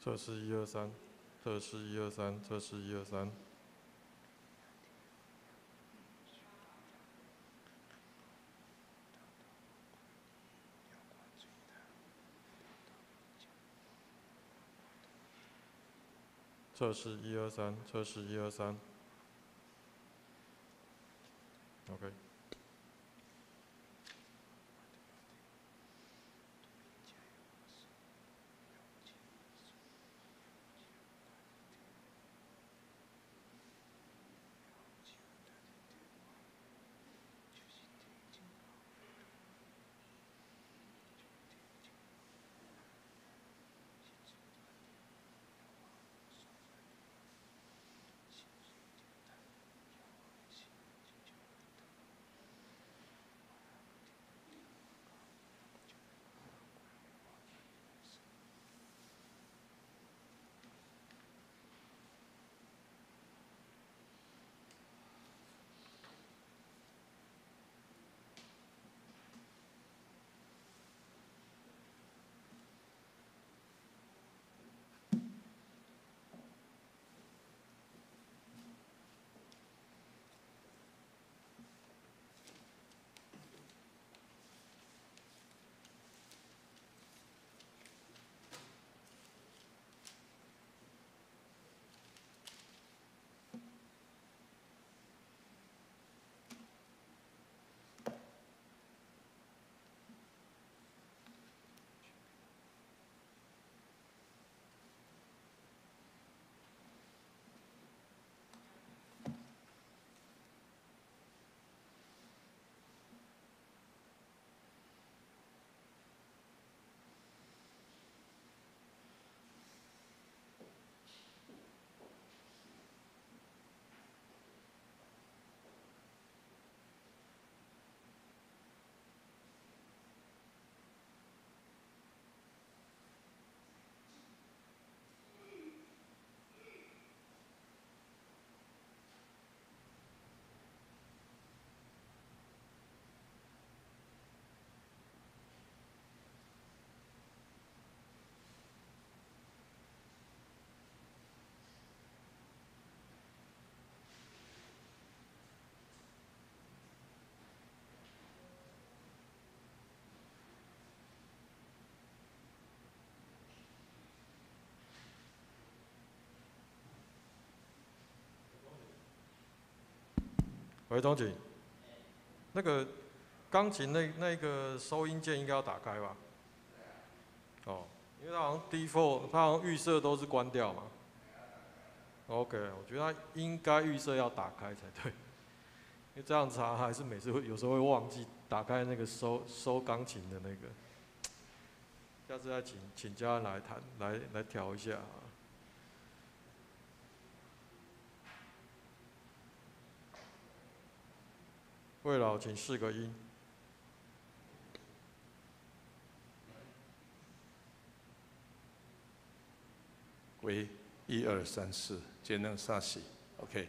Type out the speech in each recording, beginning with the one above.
測試一二三，測試一二三，測試一二三。測試一二三，測試一二三。OK。喂，钟景，那個鋼琴那個收音鍵應該要打開吧？哦，因為它好像 default，它好像預設都是關掉嘛。OK，我覺得它應該預設要打開才對，因為這樣子還是每次會有時候會忘記打開那個收鋼琴的那個。下次再請家人來彈，來調一下。魏老，請試個音。喂，一二三四，一兩三四，OK。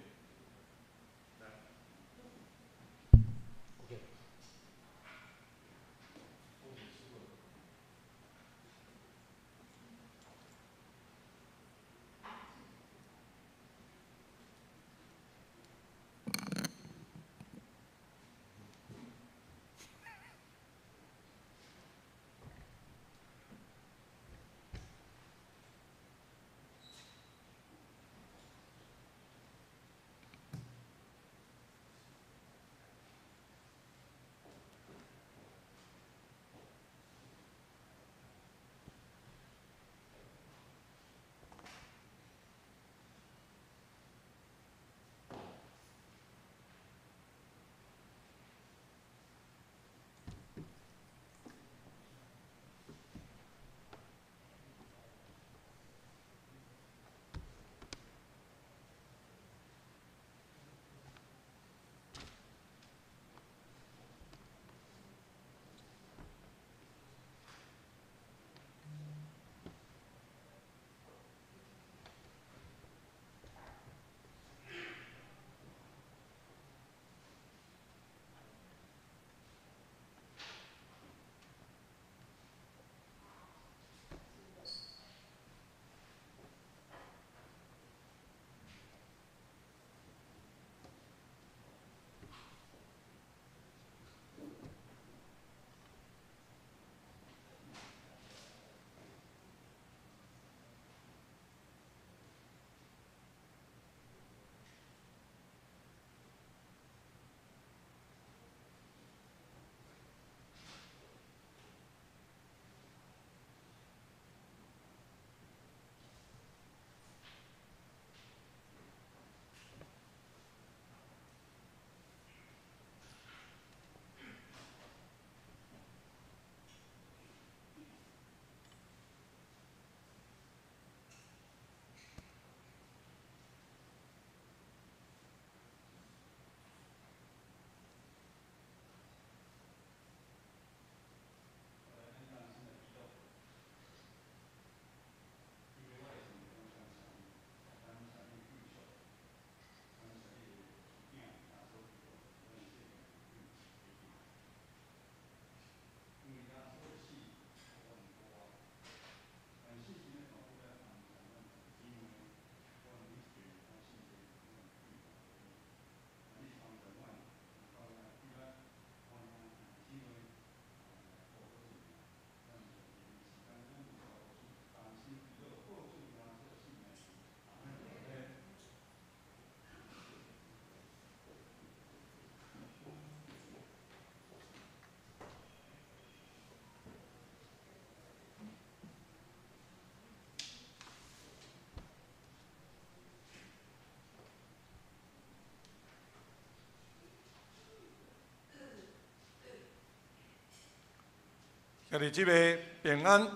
兄弟姊妹平安。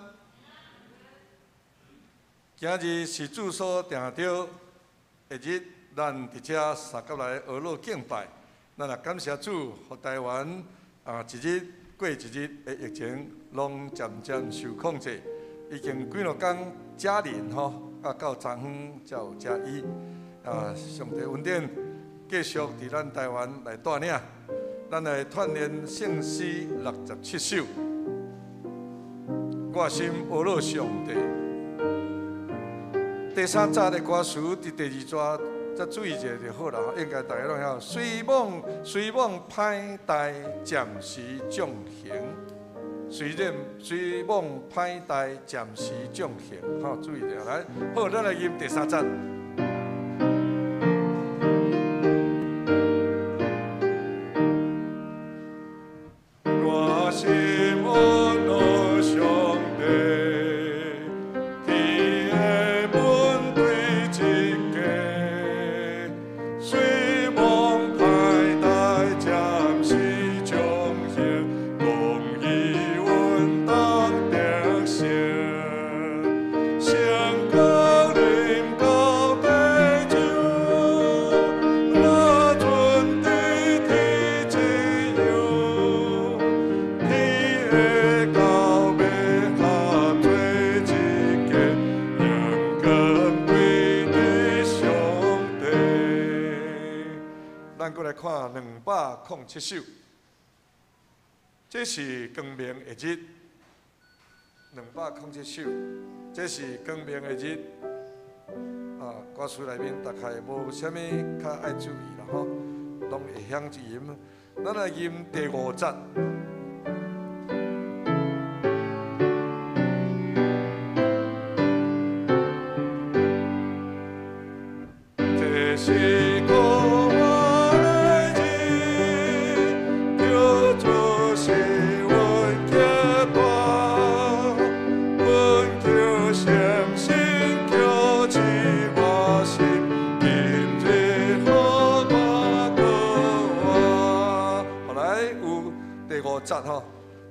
今日是主所定著的日，咱佇遮相佮來呵咾敬拜。咱也感謝主，予台灣啊一日過一日的疫情，攏漸漸受控制。已經幾若工加零吼，啊到昨昏才有加一。啊，上帝恩典繼續佇咱台灣來帶領，咱來串聯聖詩67首。我心呵咾上帝。第三節的歌詞佇第二段，再注意一下就好啦。應該大家攏曉。雖罔歹代，暫時縱行；雖然雖罔歹代，暫時縱行。好，注意一下來。好，咱來吟第三節。我心呵咾上帝，天的本對一家，雖罔歹代，暫時縱行，公義穩當得勝。成功臨到地上，若陣佇天一樣，天的到尾合做一家，榮光歸佇上帝。咱閣來看207首，這是光明的日。207首，這是光明的日。啊，歌詞內面大概無啥物較愛注意啦吼，攏會曉去吟。咱來吟第五節。這是耶和華的日，叫做是阮極大，阮求誠心叫醒我心，今日予我過活。後來有第五節吼，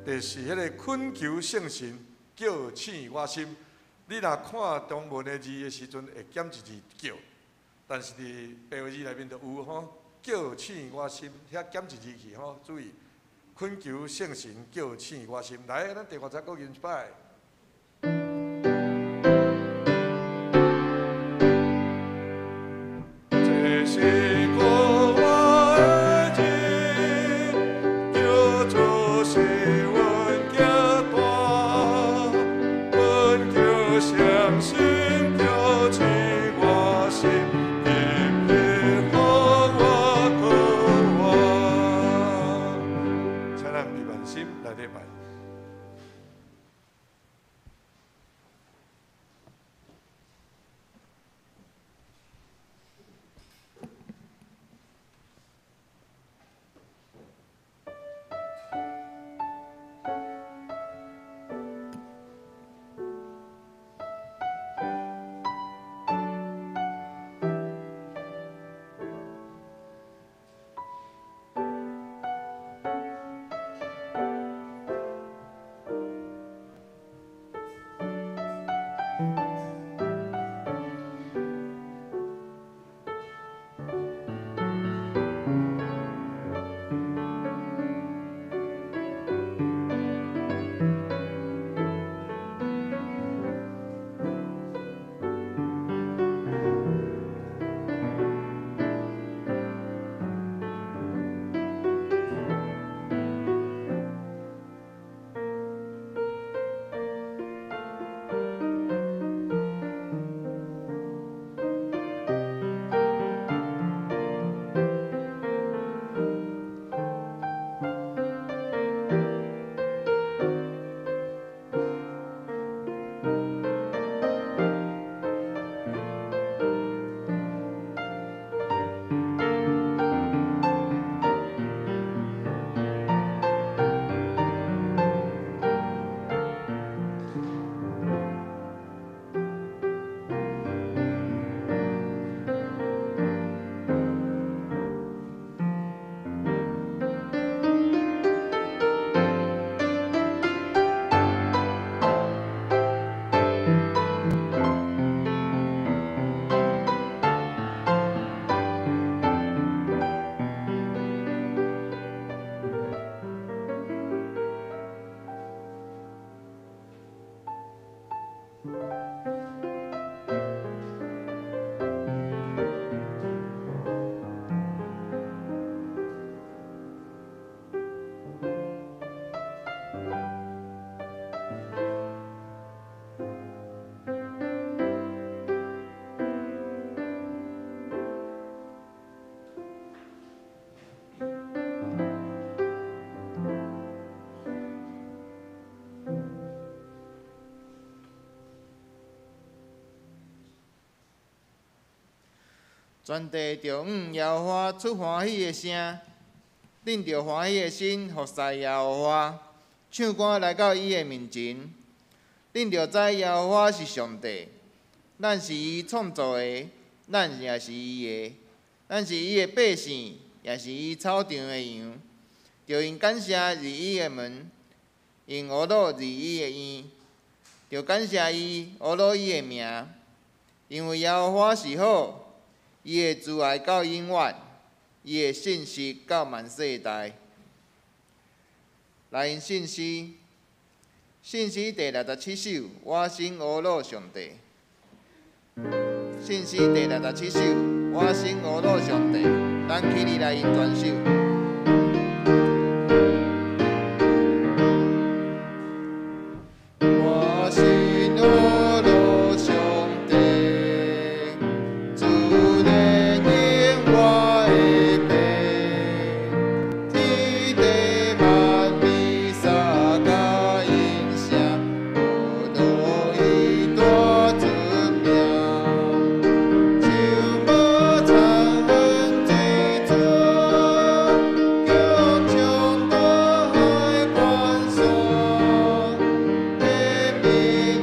就是彼个懇求聖神叫醒我心。你若看中文的字的時陣，會減一字叫。但是佇白話字內面就有吼，叫醒我心，遐減一字去吼，注意，懇求聖神叫醒我心。來，咱第五節閣吟一擺。這是耶和華的日，叫做是阮極大，懇求聖神叫醒我心。今日予我過活。請咱閉目心來禮拜。全地著向耶和华出歡喜的聲，恁著歡喜的心服侍耶和華，唱歌來到伊的面前。恁著知耶和華是上帝，咱是伊創造的，咱也是伊的，咱是伊的百姓，也是伊草場的羊。著用感謝入伊的門，用呵咾入伊的院，著感謝伊，呵咾伊的名，因為耶和華是好。伊的慈愛到永遠，伊的信實到萬世代。來，信詩，信詩第67首，我心呵咾上帝。信詩第六十七首，我心呵咾上帝。咱起立來用全首。我心呵咾上帝，主憐憫我的爸，天地萬物三甲應聲，呵咾伊大尊名。像無田園水泉，強衝大海關山。顯明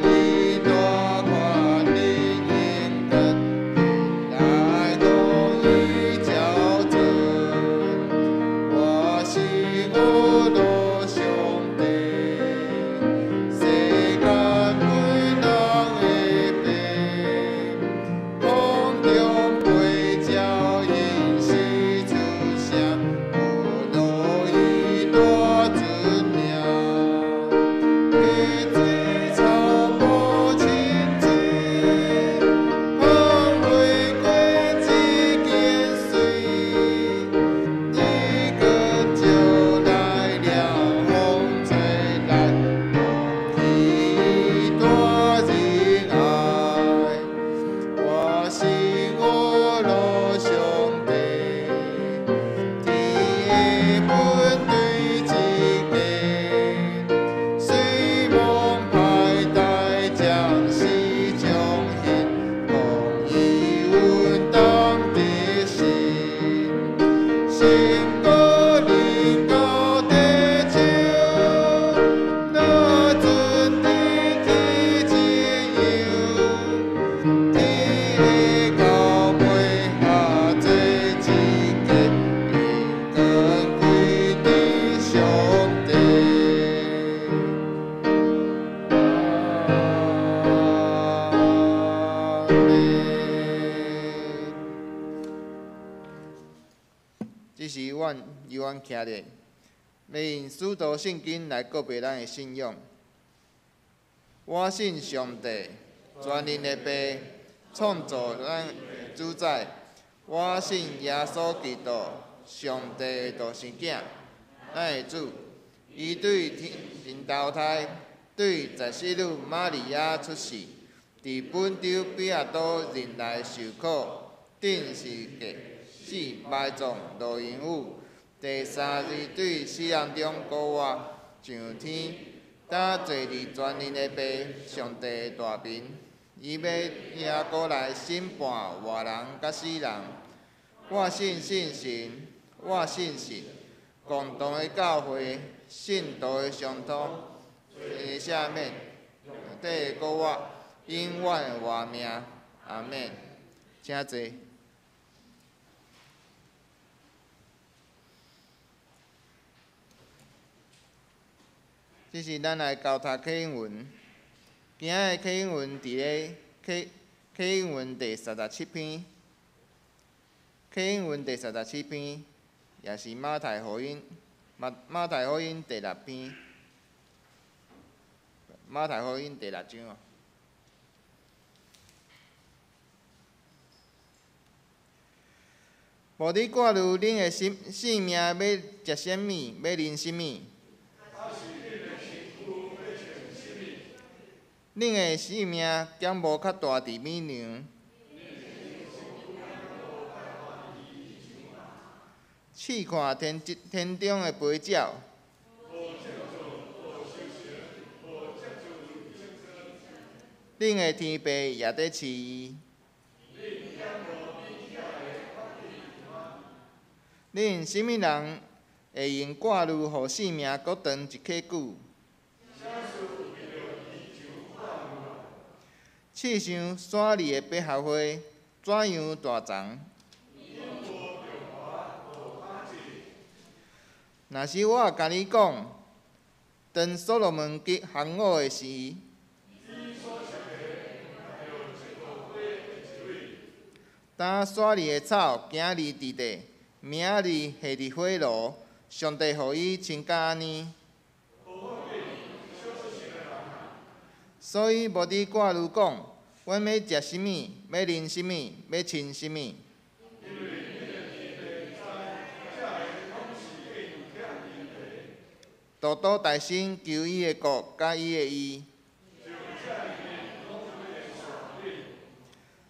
伊大權能榮光，來公義照準。我心呵咾上帝，世間每人的爸，空中飛鳥應時出聲，呵咾伊大尊名。溪水草木青翠，芳花果子堅水，日光照來了風吹來，講起伊大仁愛。我心呵咾上帝，天的本對一家，雖蒙派大將士將興，公義穩當得勝。勝過臨到地球，若準的天一樣，天的高背下做一家，榮光歸佇上帝。阿們。這是阮由阮徛咧，欲用使徒信經來告白咱的信仰。我信上帝，全能的父，創造咱的主宰。我信耶穌基督，上帝的獨生囝，咱的主。伊對天神投胎，對十四女瑪利亞出世，佇本丟彼拉多任內受苦，釘十架，死埋葬，落陰府。第三日對死人中復活，上天，搭坐佇全能的父上帝的大爿。伊欲也閣來審判活人佮死人。我信聖神，我信神，共同的教會，聖徒的相通，罪的赦免，肉體的復活，永遠的活命。阿們。請坐。這是咱來交讀啟應文。今仔的啟應文佇咧啟應文第37篇，啟應文第三十七篇，也是馬太福音馬太福音第六篇，馬太福音第六章哦。無你掛慮恁的性命欲食啥物，欲啉啥物？恁的性命敢無較大佇米糧？試看天中的飛鳥。恁的天父也佇飼伊。恁啥物人會用掛慮，予性命閣長一刻久？試想山裡的百合花怎樣大叢？若是我共你講，當所羅門極行伍的時，當山裡的草今日佇地，明仔日下佇火爐，上帝予伊穿甲按呢。所以無佇掛慮講，阮欲食啥物，欲啉啥物，欲穿啥物。多多大心求伊的國佮伊的義。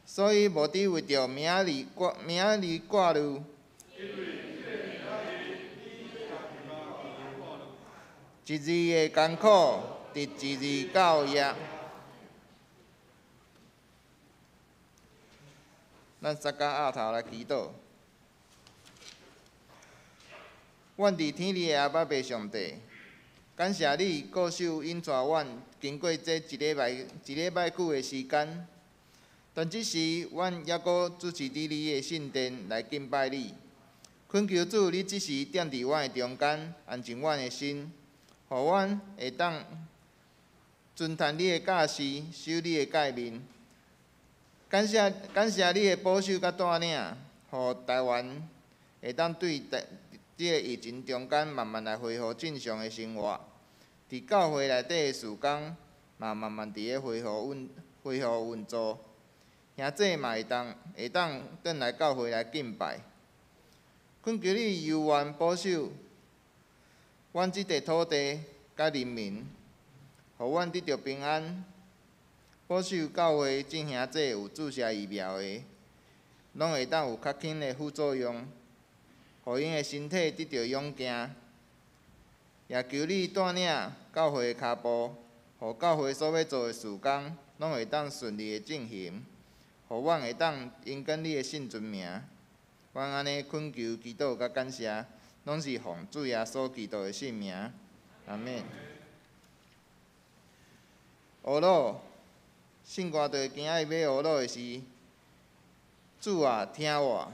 所以無佇為著明仔日掛明仔日掛慮。一日的艱苦，佇一日夠矣。咱三甲額頭來祈禱。阮佇天裡的阿爸父上帝，感謝你顧守引帶阮經過這一禮拜一禮拜久的時間，但這時阮猶閣主持佇你的聖殿來敬拜你。懇求主，你這時踮佇阮的中間，安靜阮的心，予阮會當遵趁你的教示，守你的誡命。感謝感謝你的保守佮帶領，予台灣會當對這個疫情中間慢慢來恢復正常的生活。佇教會內底的事工，嘛慢慢佇咧恢復運恢復運作。兄弟嘛會當會當轉來教會來敬拜。懇求你猶原保守阮這塊土地佮人民，予阮得著平安。保守教會眾兄弟有注射疫苗的，攏會當有較輕的副作用，予𪜶的身體得著勇健。也求你帶領教會的跤步，予教會所欲做的事工，攏會當順利的進行，予阮會當榮光你的聖尊名。阮按呢懇求、祈禱佮感謝，攏是奉主耶穌基督的聖名。阿們。呵咾，聖歌隊今仔日欲呵咾的是，主啊，聽我。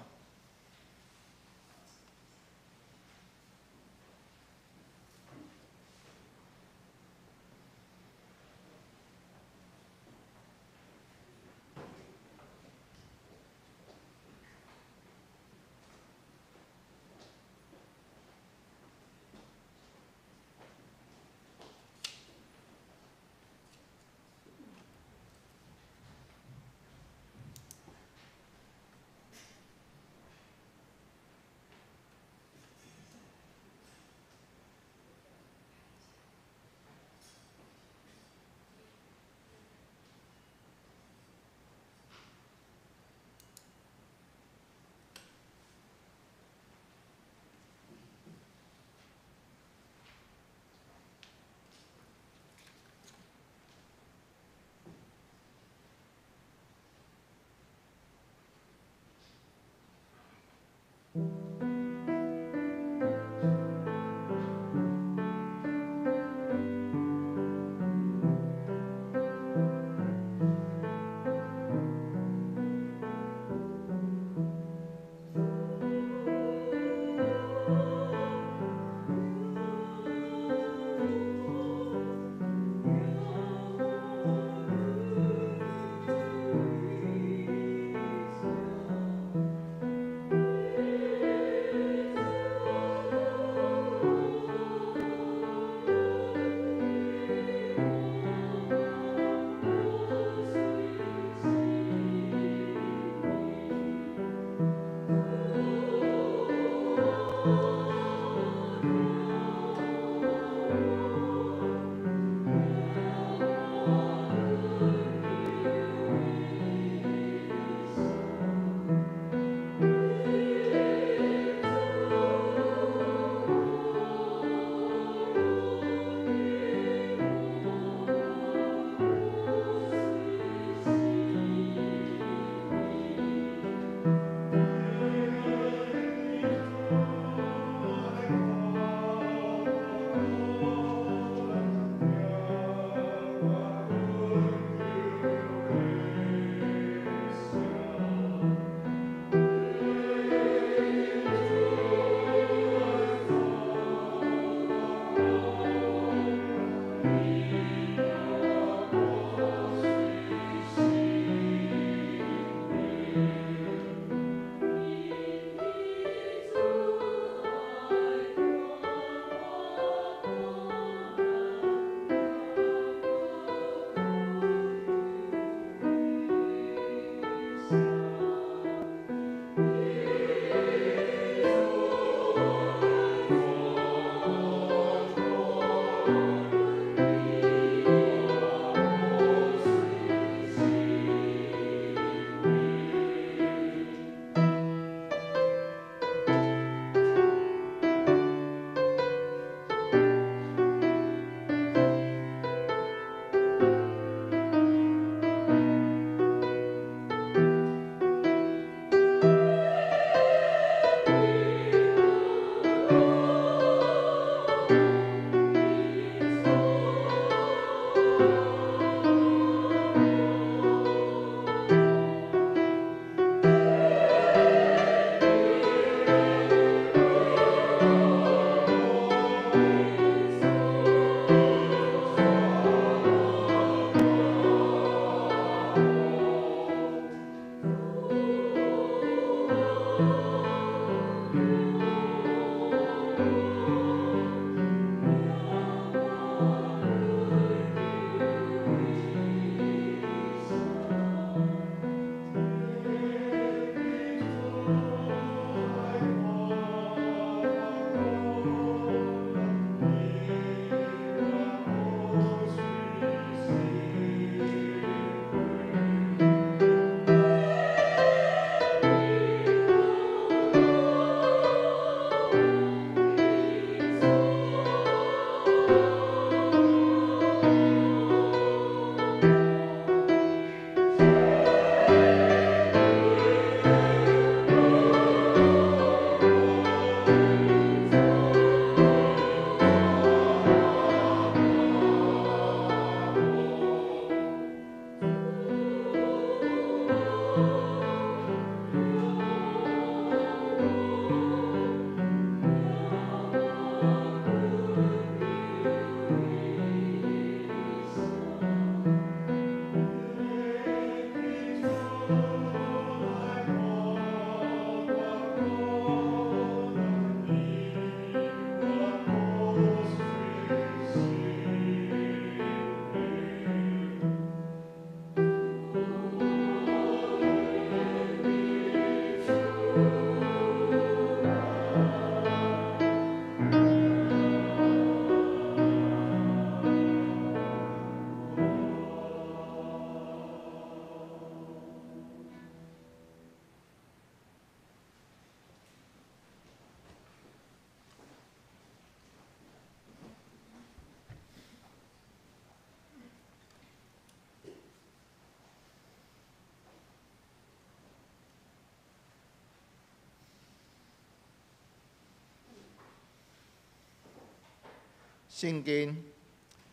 聖經，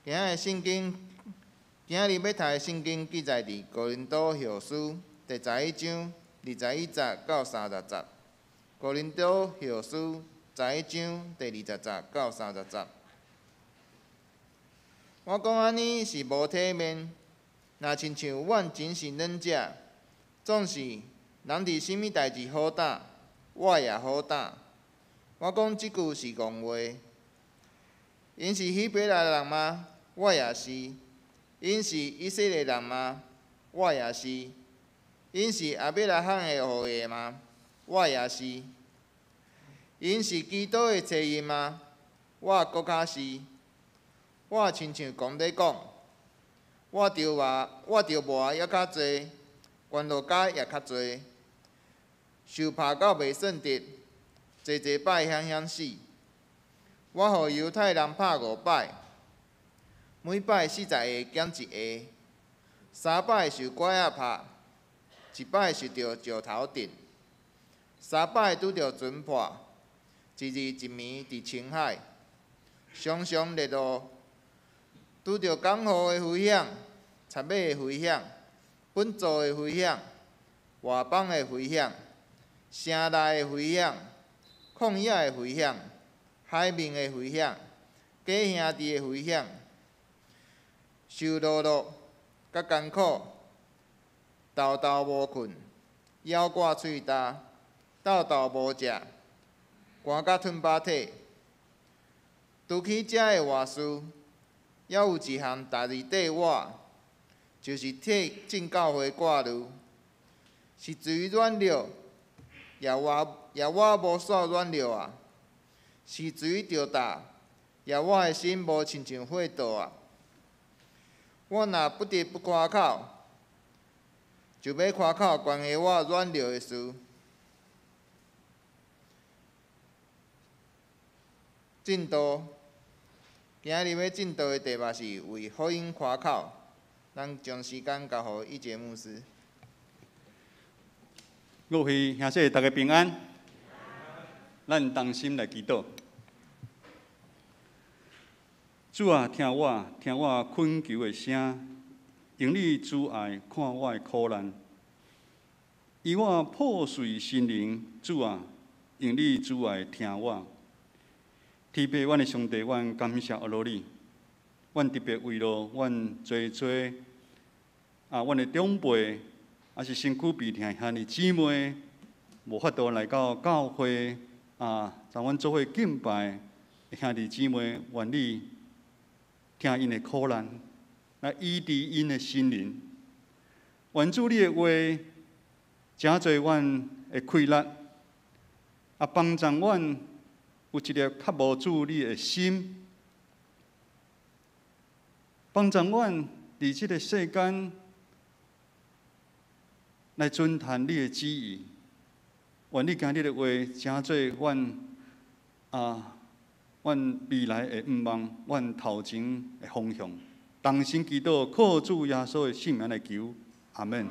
今仔的聖經，今仔日欲讀的聖經記載佇哥林多後書第十一章二十一節到三十節。哥林多後書十一章第二十節到三十節。我講按呢是無體面，若親像阮真是軟者，總是人佇啥物代誌好膽，我也好膽。我講這句是戇話。𪜶是希伯來人嗎？我也是。𪜶是以色列人嗎？我也是。𪜶是亞伯拉罕的後裔嗎？我也是。𪜶是基督的冊印嗎？我閣較是。我親像狂咧講，我著磨，我著磨猶較濟，懸落加也較濟，受拍到袂算得，濟濟擺險險死。我予猶太人拍五擺，每擺四十下減一下，三擺受拐仔拍，一擺受著石頭擲，三擺拄著船破，一日一暝佇深海，常常熱露，拄著降雨的危險、賊馬的危險、糞趖的危險、外邦的危險、城內的危險、曠野的危險、海面的危險、假兄弟的危險，受勞碌佮艱苦，晝晝無睏，枵割喙焦，晝晝無食，寒甲褪腹體。除去這的外事，猶有一項代誌綴我，就是替眾教會掛慮。是誰軟弱，也我也我無煞軟弱啊！是誰著擔，也我的心無親像火灼啊！我若不得不誇口，就欲誇口關於我軟弱的事。證道，今仔日欲證道的題目是為福音誇口。咱將時間交予一傑牧師。各位兄弟，大家平安。咱同心來祈禱。主啊，聽我，聽我懇求的聲，用你慈愛看我的苦難，醫我破碎心靈。主啊，用你慈愛聽我。天父，阮的上帝，阮感謝阿羅你。阮特別為著阮濟濟啊，阮的長輩，抑是身軀病痛的兄弟姊妹，無法度來到教會啊，同阮做伙敬拜的兄弟姊妹，願你聽𪜶的苦難，來醫治𪜶的心靈。願主你的話，成做阮的氣力，啊，幫助阮有一個渴慕主你的心，幫助阮佇這個世間來遵行你的旨意。願你今日的話，成做阮啊，阮未來的向望，阮頭前的方向。同心祈禱，靠主耶穌的聖名來求，阿門。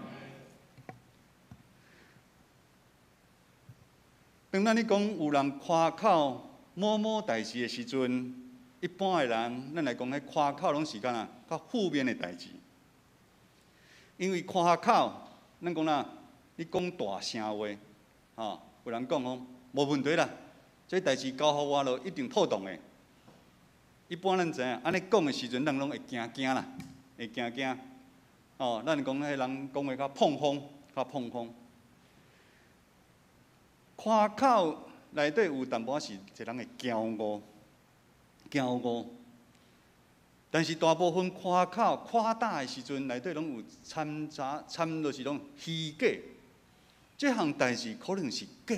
當咱咧講有人誇口某某代誌的時陣，一般的人，咱來講，彼誇口攏是敢若較負面的代誌。因為誇口，咱講啦，你講大聲話，吼，有人講講無問題啦，這代誌交予我就一定妥當的。一般咱知影，按呢講的時陣，咱攏會驚驚啦，會驚驚。哦，咱講彼人講話較膨風，較膨風。誇口內底有淡薄仔是一個人的驕傲，驕傲。但是大部分誇口誇大的時陣，內底攏有摻雜摻，就是講虛假。這項代誌可能是假，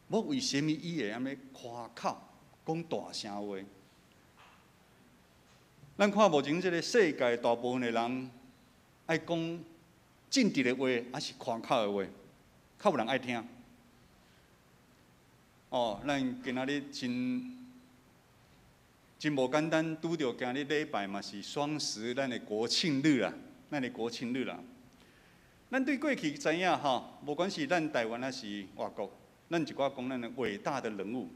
無為啥物伊會按呢誇口講大聲話？咱看目前這個世界，大部分的人愛講正直的話，抑是誇口的話，較有人愛聽。哦，咱今仔日真真無簡單，拄著今日禮拜嘛是雙十，咱的國慶日啦，咱的國慶日啦。咱對過去知影吼，無管是咱台灣抑是外國，咱一寡講咱的偉大的人物，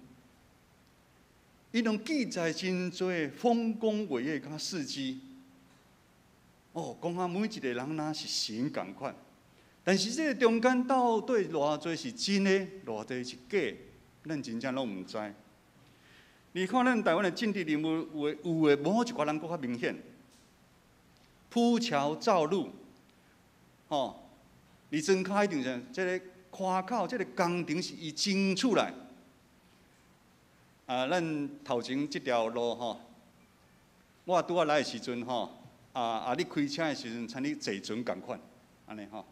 伊攏記載真濟豐功偉業佮事蹟。哦，講啊，每一個人若是神仝款，但是這個中間到底偌濟是真的，偌濟是假的，咱真正攏毋知。你看咱台灣的政治人物，有的有的無一寡人閣較明顯，鋪橋造路，吼，佇莊跤一定是這個誇口，這個工程是伊爭出來。啊，咱頭前這條路吼，我拄仔來的時陣吼，啊啊，你開車的時陣，親你坐船仝款，按呢吼。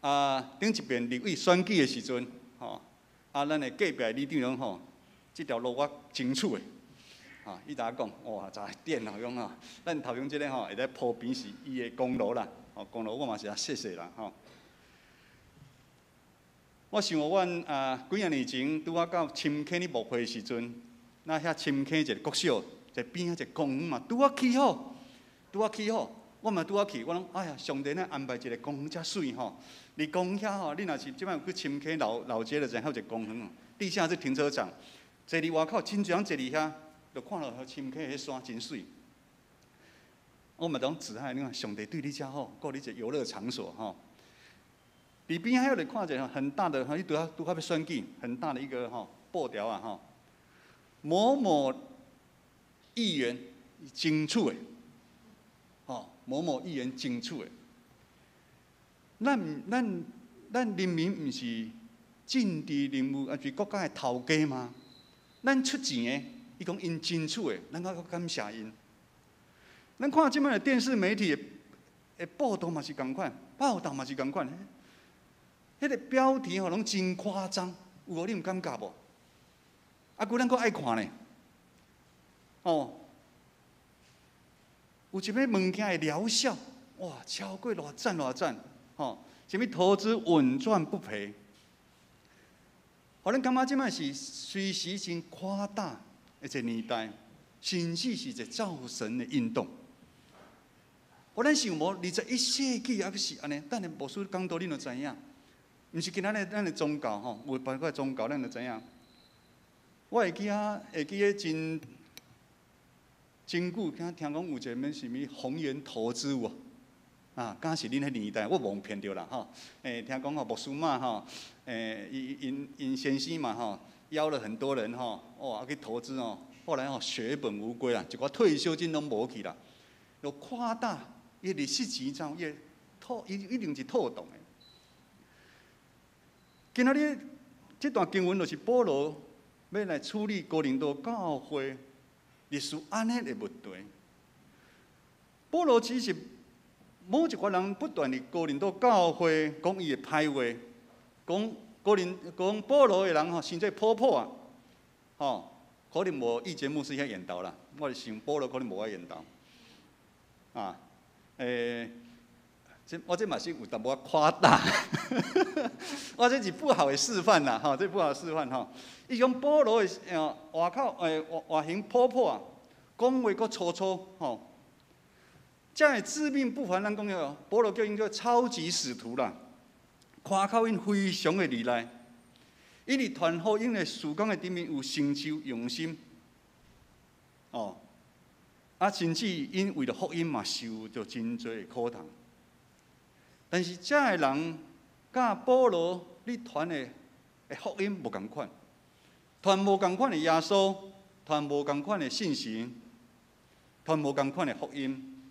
啊，頂一遍立委選舉的時陣，吼，啊，咱的隔壁里長講吼，這條路我爭取的，哈，伊逐講，哇，這電腦講吼，咱頭前這个吼，會使鋪平是伊的功勞啦，吼，功勞我嘛是啊，謝謝啦，吼。我想阮啊幾仔年前拄仔到深坑咧牧會的時陣，那遐深坑一个國小，一邊仔一個公園嘛，拄仔起好，拄仔起好，我嘛拄仔去，我諗哎呀，上帝呢安排一個公園遮媠吼，佇公園遐吼，你若是這擺有去深坑老老街就知影遐有一個公園，地下室停車場，坐佇外口真濟人坐佇遐，就看到深坑彼山真媠。我嘛當自愛，你看上帝對你遮好，顧你一個遊樂場所吼。佇邊仔遐就看一個很大的，你拄仔拄仔欲選舉，很大的一個吼布條啊吼，某某議員爭取的，吼某某議員爭取的。咱咱咱人民毋是政治人物，抑是國家的頭家嗎？咱出錢的，伊講𪜶爭取的，咱閣感謝𪜶。咱看這擺的電視媒體的報道嘛是仝款，報道嘛是仝款。彼個標題吼攏真誇張，有無？你有感覺無？啊，閣咱閣愛看呢？哦，有一物物件的療效，哇，超過偌讚偌讚，吼！啥物投資穩賺不賠？予咱感覺這擺是隨時真誇大的一個年代，甚至是一個造神的運動。予咱想無？21世紀猶閣是按呢？等下牧師講道你就知影。毋是今仔日咱的宗教吼，有包括宗教，咱就知影。我會記啊，會記得真真久聽聽講有一个啥物鴻源投資有無？啊，敢是恁彼年代，我無騙著啦吼。聽講吼牧師媽吼，伊𪜶𪜶先生嘛吼，邀了很多人吼，哦，去投資哦，後來吼血本無歸啦，一寡退休金攏無去啦，又誇大伊利息錢走，伊套伊一定是套動的。今仔日這段經文就是保羅欲來處理哥林多教會類似按呢的問題。保羅其實某一寡人不斷佇哥林多教會講伊的歹話，講哥林講保羅的人吼，傷濟泡泡啊，吼，可能無意見牧師遐緣投啦，我是想保羅可能無遐緣投，啊，這我這嘛是有淡薄仔誇大，我這是不好的示範啦，吼，這不好的示範吼。伊講保羅的外口外外形泡泡啊，講話閣粗粗吼，這的自命不凡，咱講叫保羅叫𪜶做超級使徒啦，誇口𪜶非常的厲害，𪜶佇傳福音的事工的頂面有成就用心，哦，啊，甚至𪜶為著福音嘛受著真濟的苦痛。但是這的人佮保羅咧傳的福音無仝款，傳無仝款的耶穌，傳無仝款的信息，傳無仝款的福音。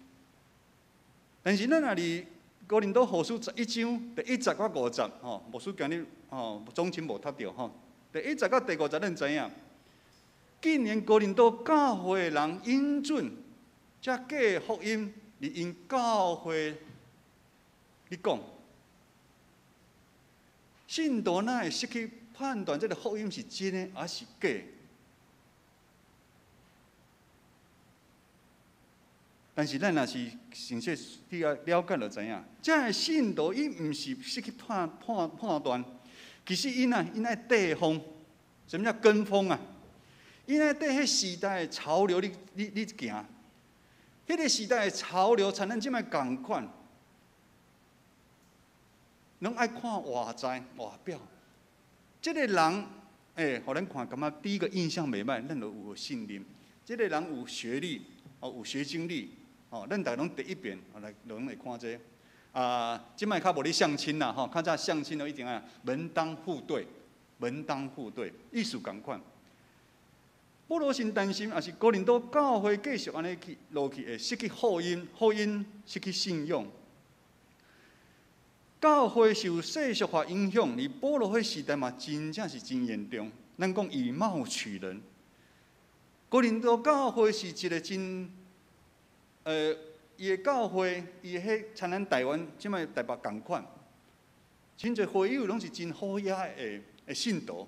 但是咱若佇哥林多後書11章第1節到5節，吼，牧師今日吼總經無讀著吼，第1節到第5節咱知影，竟然哥林多教會的人允准這假福音佇𪜶教會咧講，信徒哪會識去判斷這个福音是真的抑是假？但是咱若是詳細去了解就知影，這个信徒伊毋是識去判判判斷，其實𪜶啊，𪜶愛綴風，啥物叫跟風啊？𪜶愛綴彼時代的潮流咧咧咧行，彼个時代的潮流，親咱這擺仝款。攏愛看外在外表，這个人，予咱看感覺第一個印象袂䆀，咱就有信任。這个人有學歷，哦，有學經歷，哦，咱逐家攏第一遍來攏會看這個。啊，這擺較無咧相親啦，吼，較早相親都一定愛門當戶對，門當戶對，意思仝款。保羅真擔心，也是哥林多教會繼續按呢去落去，會失去福音，福音失去信仰。教會受世俗化影響，佇保羅彼時代嘛，真正是真嚴重。咱講以貌取人，哥林多教會是一個真，伊的教會，伊的彼親咱台灣這擺台北仝款，真濟會友攏是真好野的的信徒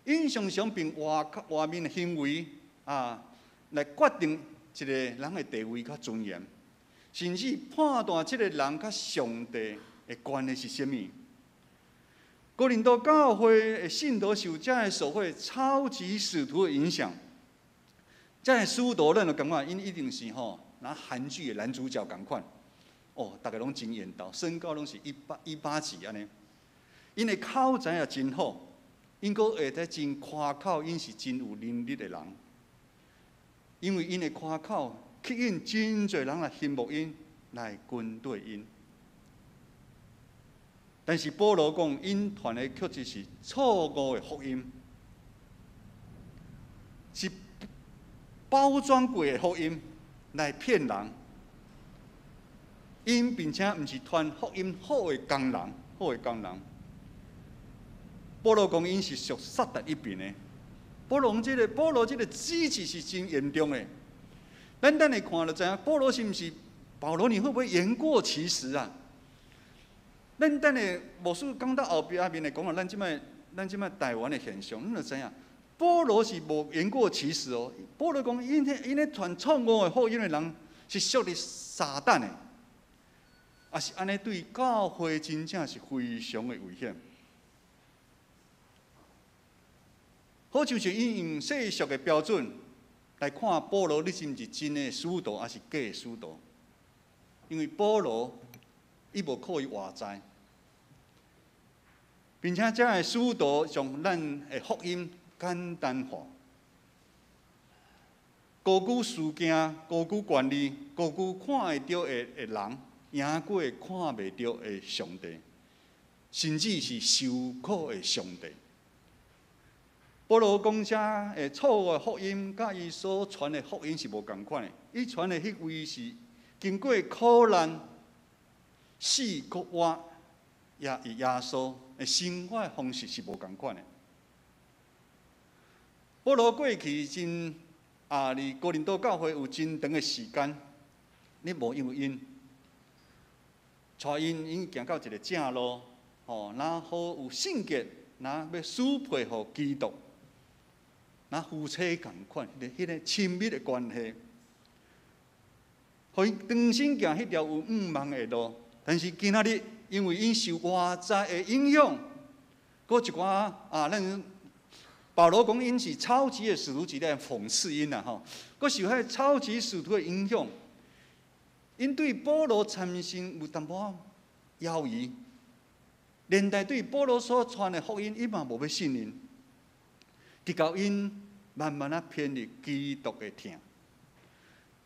，𪜶常常憑外外面的行為啊，來決定一個人的地位佮尊嚴，甚至判斷這個人佮上帝的關係是啥物？哥林多教會的信徒受這个所謂超級使徒的影響，這个使徒咱就感覺𪜶一定是吼，拿韓劇的男主角仝款，哦，逐家攏真緣投，身高攏是一八一八幾按呢，𪜶的口才也真好，𪜶閣會使真誇口，𪜶是真有能力的人，因為𪜶的誇口吸引真濟人來羨慕𪜶，來跟隨𪜶。但是保羅講，𪜶傳的確實是錯誤的福音，是包裝過的福音來騙人。𪜶並且毋是傳福音好的工人，好的工人。保羅講，𪜶是屬撒旦一邊的。保羅這个指責是真嚴重的。咱等下看就知影，保羅是毋是？保羅你會不會言過其實啊？咱等下牧師講到後壁面會講啊，咱這擺台灣的現象，咱就知影，保羅是無言過其實哦。保羅講，𪜶彼傳錯誤的福音的人是屬於撒旦的，也是按呢對教會真正是非常的危險。好像是𪜶用世俗的標準來看保羅，你是毋是真的使徒，抑是假的使徒？因為保羅伊無靠伊外在，並且這个使徒將咱的福音簡單化。高举事件，高举权力，高举看会著的人，赢过看袂著的上帝，甚至是受苦的上帝。保罗讲遮的错误的福音，佮伊所传的福音是无仝款的。伊传的彼位是经过苦难、死閣活，也是耶稣的生活方式是无仝款的。保罗过去真啊，伫哥林多教会有真长的时间，你无因为𪜶，带𪜶𪜶行到一个正路，吼，若好有性格，若欲输配予基督，若夫妻仝款，彼个亲密的关系，予𪜶重新行彼条有向望的路。但是今仔日，因为𪜶受外在的影响，閣一寡啊，咱保罗讲𪜶是超级的使徒，是咧讽刺𪜶啦吼。閣受彼个超级使徒的影响，𪜶对保罗产生有淡薄仔犹疑，连带对保罗所传的福音，伊嘛无欲信任，直到𪜶慢慢仔偏离基督的疼，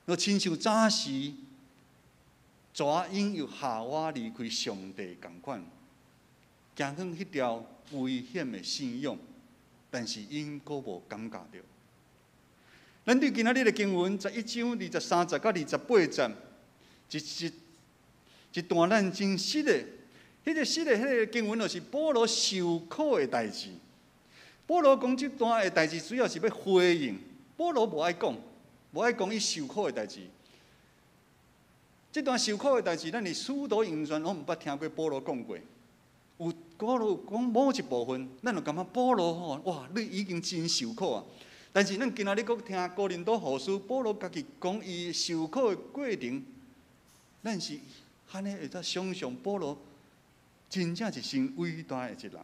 就亲像早时蛇引诱夏娃离开上帝仝款，行向彼条危险的信仰，但是𪜶阁无感觉著。咱对今仔日的经文11章23节到28节，一段咱真熟的，彼个熟的彼个经文，就是保罗受苦的代志。保罗讲这段的代志，主要是欲回应。保罗无爱讲，无爱讲伊受苦的代志。这段受苦的代志，咱伫使徒行传拢毋捌听过保罗讲过。有保罗讲某一部分，咱就感觉保罗吼，哇，你已经真受苦啊！但是咱今仔日阁听哥林多后书，保罗家己讲伊受苦的过程，咱是按呢会当想象保罗真正是真伟大的一个人。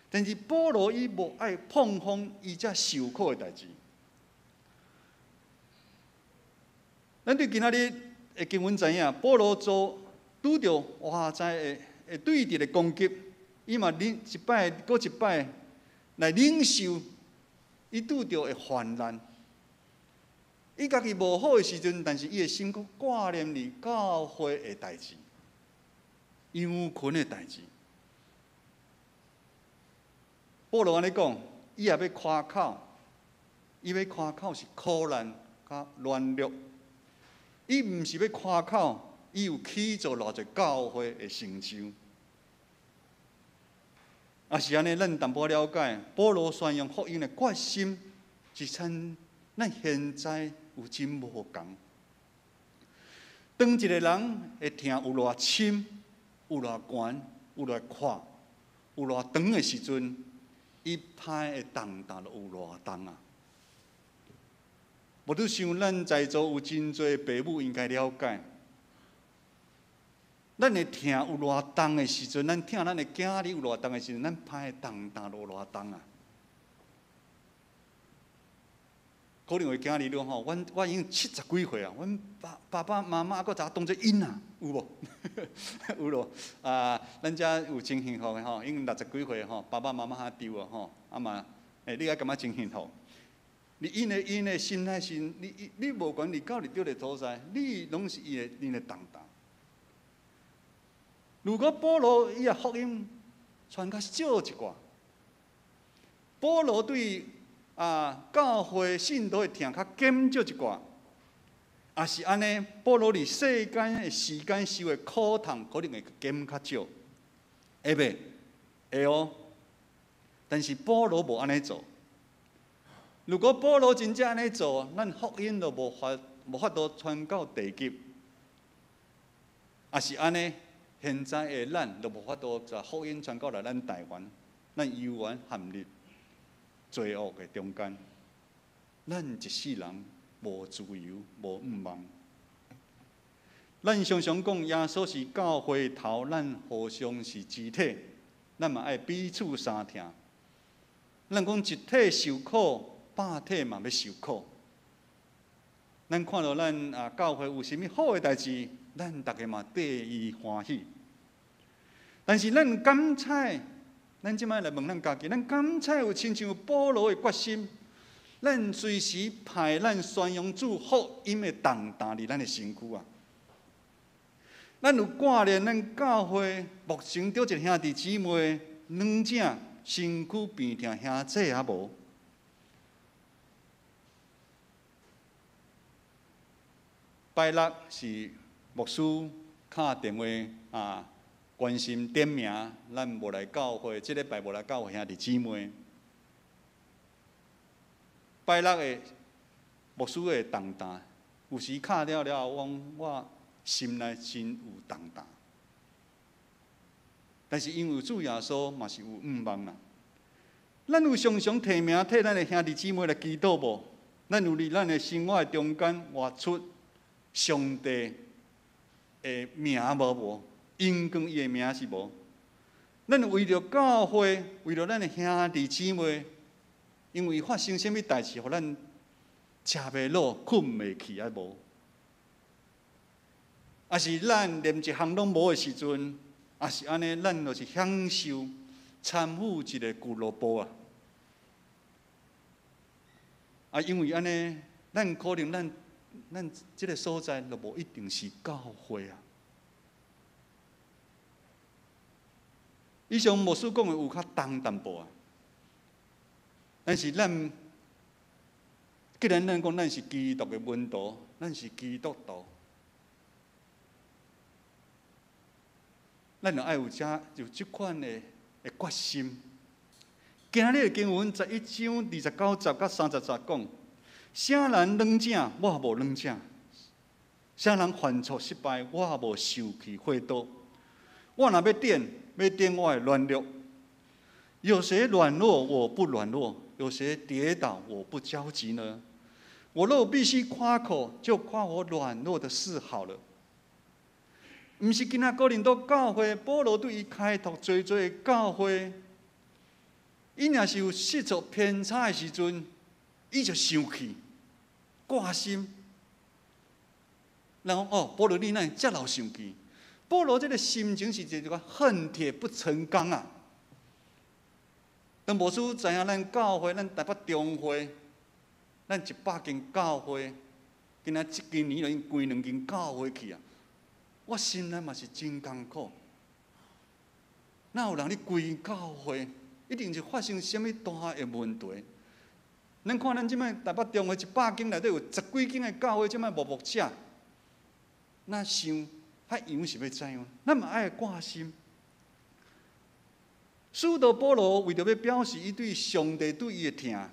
但是保罗伊无爱膨风伊遮受苦的代志。咱对今仔日的经文知影，保罗做拄著外在的对敌的攻击，伊嘛忍一摆阁一摆来忍受伊拄著的患难。伊家己无好的时阵，但是伊的心阁挂念伫教会的代志、羊群的代志。保罗按呢讲，伊也欲夸口，伊欲夸口是苦难佮软弱。伊毋是欲夸口，伊有起造偌济教会的成就。也是按呢，咱淡薄了解保罗宣扬福音的决心，是亲咱现在有真无仝。当一个人的疼有偌深、有偌悬、有偌阔、有偌长的时阵，伊歹的重担就有偌重啊！无拄想咱在座有真济爸母应该了解，咱的疼有偌重的时阵，咱疼咱的囝儿有偌重的时阵，咱歹的重担就有偌重啊！可能有囝儿咧吼，阮我已经70几岁啊，阮爸爸爸妈妈阁早当做囡仔，有无？有咯。啊，咱遮有真幸福的吼，已经60几岁吼，爸爸妈妈还伫啊吼，啊嘛，欸，你也感觉真幸福。你𪜶的心内是，你无管你到伫佗个所在，你拢是伊的𪜶的重担。如果保罗伊的福音传较少一寡，保罗对啊教会信徒的疼较减少一寡，也是按呢，保罗伫世间的时间受的苦痛可能会减较少，会袂？会哦。但是保罗无按呢做。如果保罗真正按呢做，咱福音就无法度传到地极。也是按呢，现在的咱就无法度将福音传到来咱台湾，咱犹原陷入罪恶的中间。咱一世人无自由，无向望。咱常常讲耶稣是教会头，咱互相是肢体，咱嘛爱彼此相疼。咱讲一体受苦，百体嘛欲受苦。咱看著咱啊教会有啥物好的代志，咱逐家嘛缀伊欢喜。但是咱敢采，咱这摆来问咱家己，咱敢采有亲像保罗的决心？咱隨時派咱宣揚主福音的重擔佇咱的身軀啊！咱有掛念咱教會牧前著一個兄弟姊妹軟者身軀病痛兄姊啊無？拜六是牧師敲電話啊，關心點名，咱無來教會，這禮拜無來教會兄弟姊妹。拜六的牧師的重擔，有時敲了了後，我我心內真有重擔。但是因為主耶穌嘛是有向望啦。咱有常常提名替咱的兄弟姊妹來祈禱無？咱有佇咱的生活的中間活出上帝的名無無？榮光伊的名是無？咱有為著教會，為著咱的兄弟姊妹，因為發生啥物代誌，予咱食袂落、睏袂去啊無？抑是咱連一項攏無的時陣，抑是按呢，咱就是享受參與一個俱樂部啊！啊，因為按呢，咱可能咱咱這個所在就無一定是教會啊。以上牧師講的有較重淡薄啊，但是咱既然咱講咱是基督的門徒，咱是基督徒，咱就愛有遮有這款的的決心。今日的經文11章29節到30節講，啥人軟者，我無軟者；啥人犯錯失敗，我無受氣火刀。我若欲展，欲展我的軟弱。有誰軟弱，我不軟弱；有誰跌倒，我不焦急呢？我若必須誇口，就誇我軟弱的事好了。毋是今仔哥林多教會，保羅對伊開拓濟濟的教會，伊若是有失錯偏差的時陣，伊就生氣、掛心。然後哦，保羅你哪會遮老生氣？保羅這個心情是一個恨鐵不成鋼啊！當牧師知影咱教會，咱台北中會，咱100間教會，今仔這今年就已經關兩間教會去啊！我心內嘛是真艱苦。哪有人咧關教會？一定是發生啥物大的問題。咱看咱這擺台北中會100間內底有十幾間的教會，這擺無牧者，那想？彼羊是欲怎樣？咱嘛愛掛心。使徒保羅為著欲表示伊對上帝對伊的疼，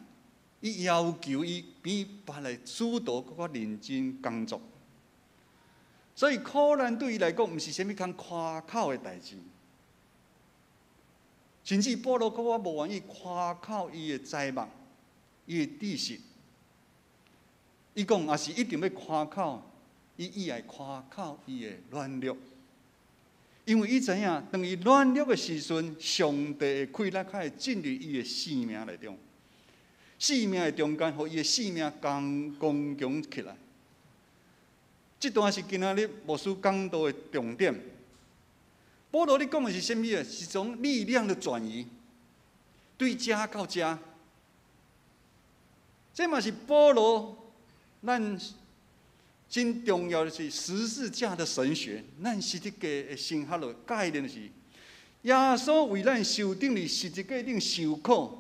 伊要求伊比別个使徒閣較認真工作。所以苦難對伊來講，毋是啥物通誇口的代誌。甚至保羅閣較無願意誇口伊的才目、伊的知識。伊講，若是一定欲誇口。伊伊愛誇口伊的軟弱，因為伊知影，當伊軟弱的時陣，上帝的氣力較會進入伊的生命內中，生命的中間，予伊的生命剛剛強起來。這段是今仔日牧師講道的重點。保羅，你講的是啥物啊？是種力量的轉移，對遮到遮。這嘛是保羅咱。真重要的是十字架的神學，咱十字架的神學的概念是，耶穌為咱受釘佇十字架頂受苦，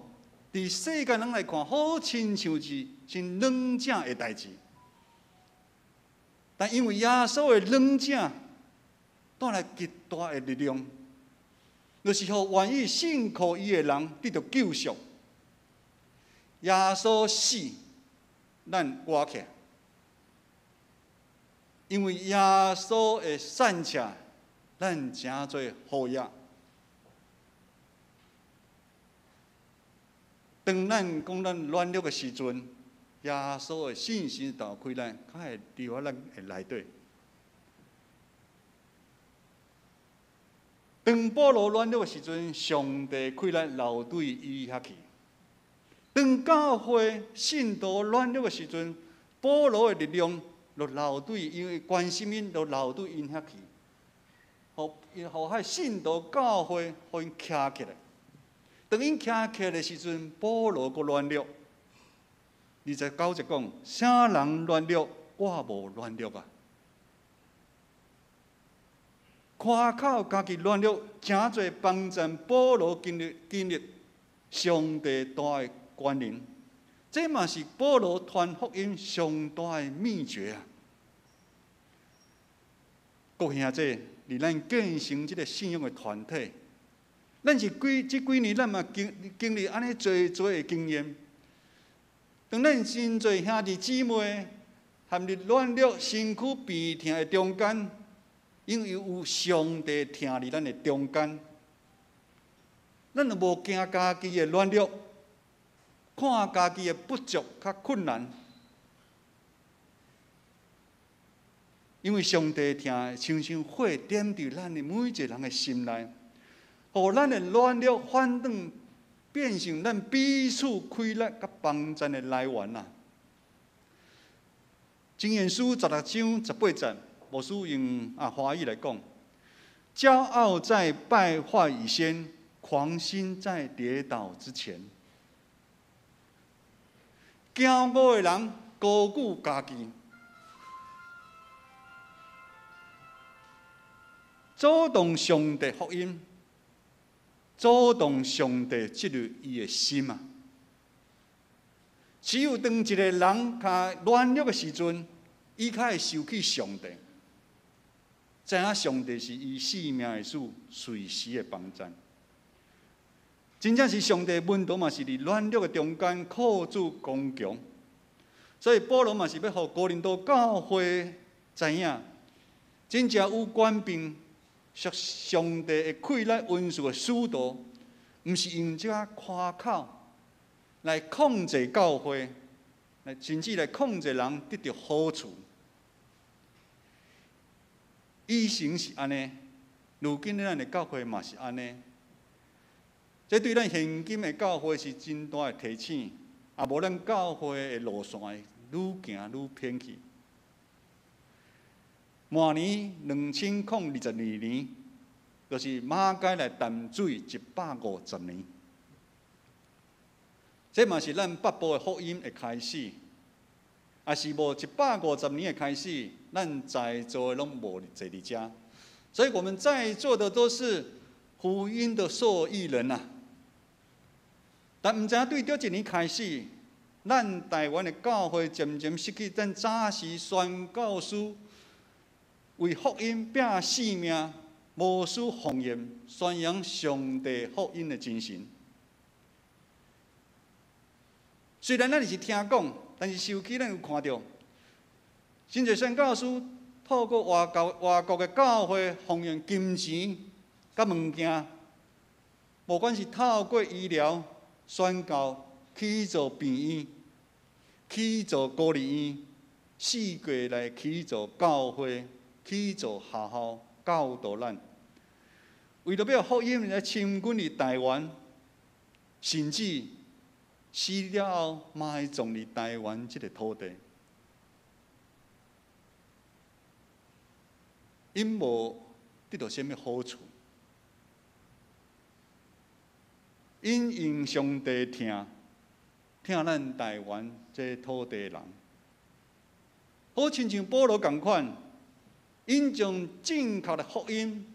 佇世間人來看，好親像是真軟者的代誌。但因為耶穌的軟者帶來極大的力量，就是予願意信靠伊的人得著救贖。耶穌死，咱活起來。因為耶穌的散赤，咱成做好額。當咱講咱軟弱的時陣，耶穌的信心打開咱，較會佇咱的內底。當保羅軟弱的時陣，上帝氣力流對伊遐去。當教會信徒軟弱的時陣，保羅的力量就流對，因為關心𪜶，就流對𪜶遐去，予予彼信徒教會，予𪜶徛起來。當𪜶徛起來的時陣，保羅閣軟弱。29節講，啥人軟弱，我無軟弱啊！誇口家己軟弱，誠濟幫贊保羅經歷上帝大的權能，這嘛是保羅傳福音上大的秘訣啊！各兄弟，佇咱建成這个信仰的團體，咱是幾這幾年，咱嘛經歷按呢濟濟的經驗。當咱真濟兄弟姊妹陷入軟弱、身軀病痛的中間，因為有上帝疼佇咱的中間，咱就無驚家己的軟弱，看家己的不足較困難，因為上帝疼親像火點佇咱的每一個人的心內，予咱的軟弱反轉變成咱彼此氣力佮幫贊的來源啊！箴言書16章18節，牧師用華語來講：驕傲在敗壞以先，狂心在跌倒之前。驕傲的人高舉家己，阻擋上帝福音，阻擋上帝進入伊的心啊！只有當一個人較軟弱的時陣，伊較會想起上帝，知影上帝是伊性命的主，隨時的幫贊。真正是上帝門徒嘛，是佇軟弱的中間靠主剛強。所以保羅嘛是欲予哥林多教會知影，真正有權柄屬上帝的氣力恩賜的使徒，毋是用這個誇口來控制教會，來甚至來控制人得著好處。以前是按呢，如今咱的教會嘛是按呢。這對咱現今的教會是真大的提醒，也無咱教會的路線會愈行愈偏去。明年2022年，就是馬偕來淡水150年。這嘛是咱北部的福音的開始。若是無150年的開始，咱在座的攏無坐佇遮。所以我們在座的都是福音的受益人啊。但毋知影對佗一年開始，咱台灣的教會漸漸失去咱早時宣教師為福音拼性命、無私奉獻、宣揚上帝福音的精神。雖然咱是聽講，但是受氣咱有看著，真濟宣教師透過外國的教會奉獻金錢佮物件，無管是透過醫療、宣教、起造病院、起造孤兒院，四界來起造教會、起造學校、教導咱，為著欲福音來深耕佇台灣，甚至死了後埋葬佇台灣這个土地，𪜶無得著啥物好處，𪜶用上帝疼，疼咱台灣這土地人，好親像保羅仝款，𪜶將正確的福音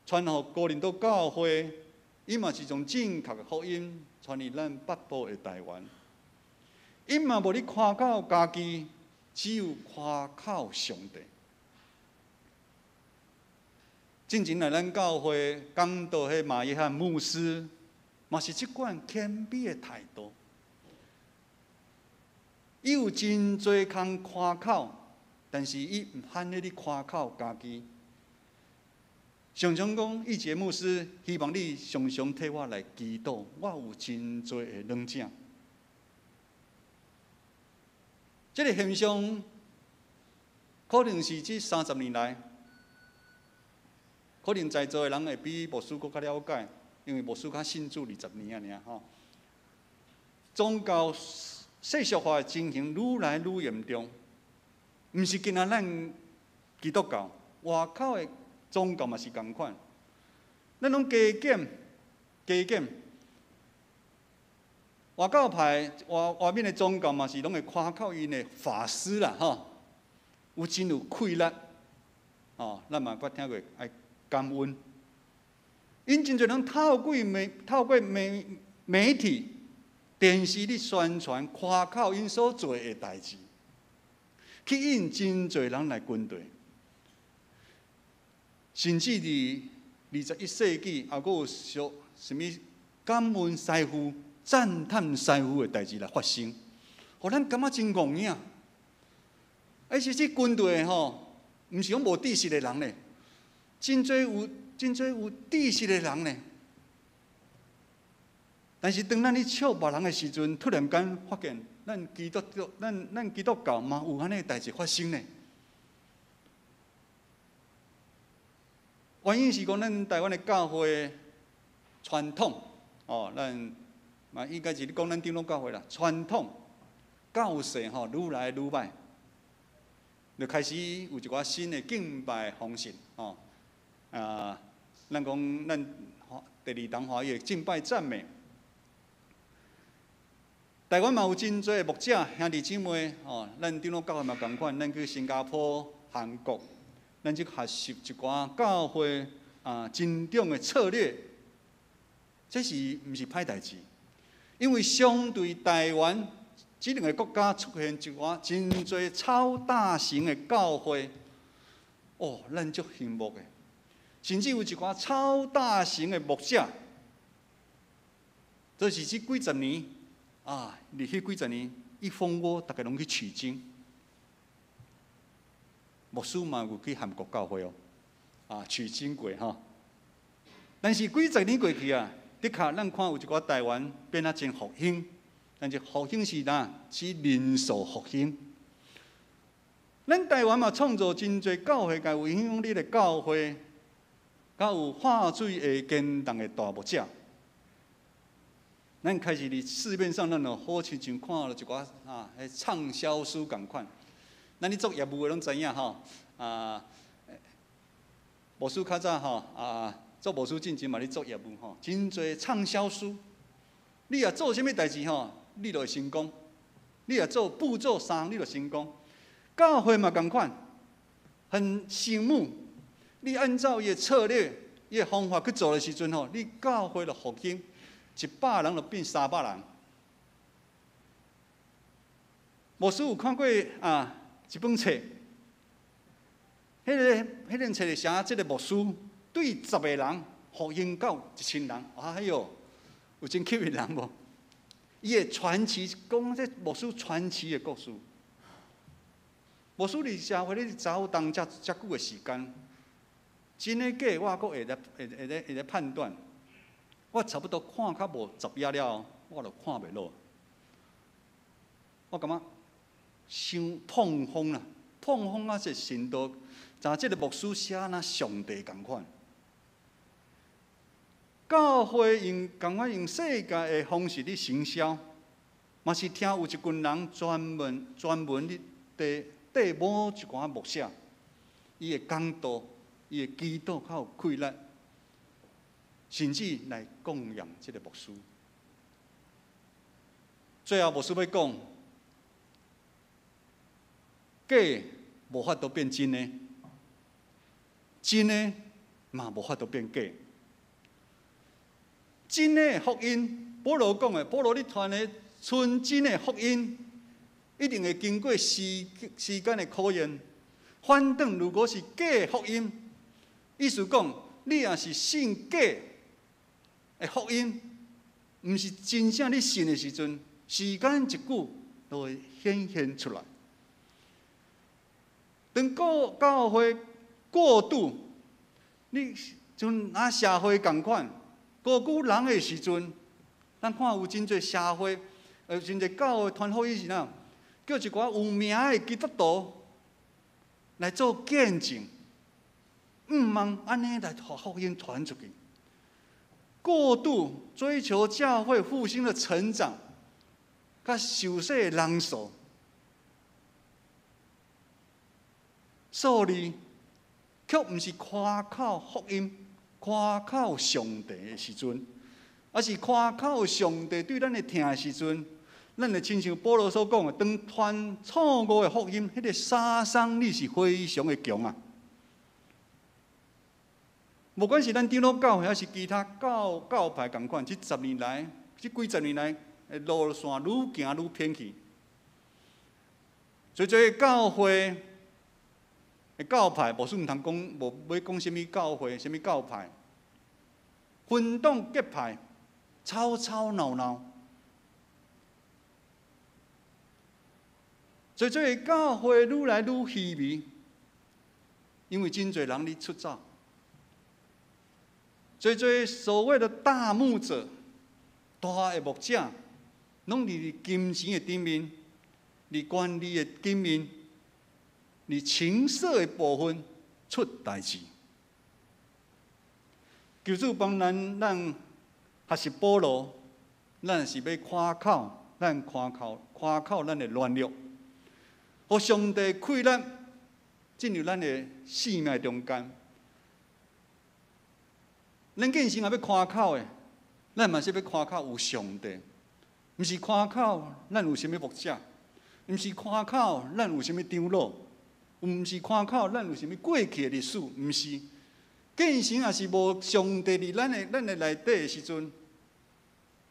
傳予哥林多教會，𪜶嘛是將正確的福音傳予咱北部的台灣。𪜶嘛無咧誇口家己，只有誇口上帝。進前來咱教會講道彼馬約翰牧師，嘛是這款謙卑的態度。伊有真濟空誇口，但是伊毋罕咧誇口家己。常常講，以前牧師希望你常常替我來祈禱，我有真濟的軟弱。這个現象可能是這30年來，可能在座的人會比牧師閣較了解，因為牧師較信主20年爾吼。宗教世俗化的情形愈來愈嚴重，毋是干焦咱基督教，外口的宗教嘛是仝款，咱攏加減加減，外教派外外面的宗教嘛是攏會誇口𪜶的法師啦，吼，有真有氣力，哦，咱嘛捌聽過愛感恩。𪜶真濟人透過媒體、電視咧宣傳誇口𪜶所做的代誌，吸引真濟人來跟隨。甚至佇21世紀，猶閣有說啥物感恩師傅、讚嘆師傅的代誌來發生，予咱感覺真戇影。啊，其實軍隊吼，毋是講無知識的人咧，真濟有知識的人咧。但是當咱咧笑別人的時陣，突然間發現，咱基督教嘛有按呢代誌發生咧。原因是講，咱台灣的教會傳統，哦，咱嘛應該是咧講咱長老教會啦，傳統教勢吼愈來愈歹，就開始有一寡新的敬拜方式，吼，啊，咱講咱第二堂華語的敬拜讚美，台灣嘛有真濟牧者兄弟姊妹，吼，咱長老教會嘛仝款，咱去新加坡、韓國。咱去學習一寡教會啊增長的策略，這是毋是歹代誌？因為相對台灣這兩个國家出現一寡真濟超大型的教會，哦，咱足羨慕的。甚至有一寡超大型的牧者，就是這幾十年啊，佇彼幾十年一蜂窩，逐家攏去取經。牧師嘛有去韓國教會哦，啊取經過吼。但是幾十年過去啊，的確咱看有一寡台灣變啊真復興，但是復興是哪？是人數復興。咱台灣嘛創造真濟教會界有影響力的教會，佮有化水會堅動的大牧者。咱開始佇市面上，咱就好親像看著一寡啊，彼暢銷書仝款。咱咧做業務的攏知影吼，啊，牧師較早吼，啊，做牧師進前嘛咧做業務吼，真濟暢銷書。你若做啥物代誌吼，你就會成功。你若做步驟三，你就成功。教會嘛仝款，很醒目。你按照伊的策略、伊的方法去做的時陣吼，你教會就復興，100人就變300人。牧師有看過啊？一本冊，彼個彼本冊是寫這个牧師對10個人復興到1000人，哎喲，有真吸引人無？伊的傳奇，講這牧師傳奇的故事。牧師佇社會咧走動遮遮久的時間，真的假的，我閣會來會會來會來判斷。我差不多看較無10頁了，我就看袂落。我感覺。傷膨風啦，膨風啊！這程度，像這个牧師寫若上帝仝款。教會用仝款用世界的方式咧行銷，嘛是聽有一群人專門咧綴綴某一寡牧者，伊的講道、伊的祈禱較有氣力，甚至來供養這个牧師。最後，牧師欲講。假無法度變真的，真的嘛無法度變假。真的福音，保羅講的，保羅咧傳的純真的福音，一定會經過時間的考驗。反轉如果是假福音，意思講你若是信假的福音，毋是真正你信的時陣，時間一久就會顯現出來。當過教會過度，你像拿社會仝款，高估人的時陣，咱看有真濟社會，真濟教會傳福音是哪？叫一寡有名的基督徒來做見證，毋通按呢來予福音傳出去。過度追求教會復興的成長，佮受洗的人數。數字，卻毋是誇口福音、誇口上帝的時陣，抑是誇口上帝對咱的疼的時陣，咱會親像保羅所講的，當傳錯誤的福音，彼個殺傷力是非常的強啊！無管是咱長老教會，抑是其他教派仝款，這十年來，這幾十年來，路線愈行愈偏去。濟濟教會的教派，無說毋通講，無欲講啥物教會，啥物教派，分黨結派，吵吵鬧鬧。濟濟教會愈來愈稀微，因為真濟人咧出走。濟濟所謂的大牧者、大的牧者，攏佇金錢的頂面，佇權力的頂面，佇情色的部分出代誌。求主幫咱，咱學習保羅，咱是欲誇口，咱誇口誇口咱的軟弱，予上帝氣力進入咱的生命中間。咱見成也欲誇口的，咱嘛是欲誇口有上帝，毋是誇口咱有啥物牧者，毋是誇口咱有啥物長老，毋是誇口咱有啥物過去的歷史，毋是。見成也是無上帝佇咱的內底的時陣，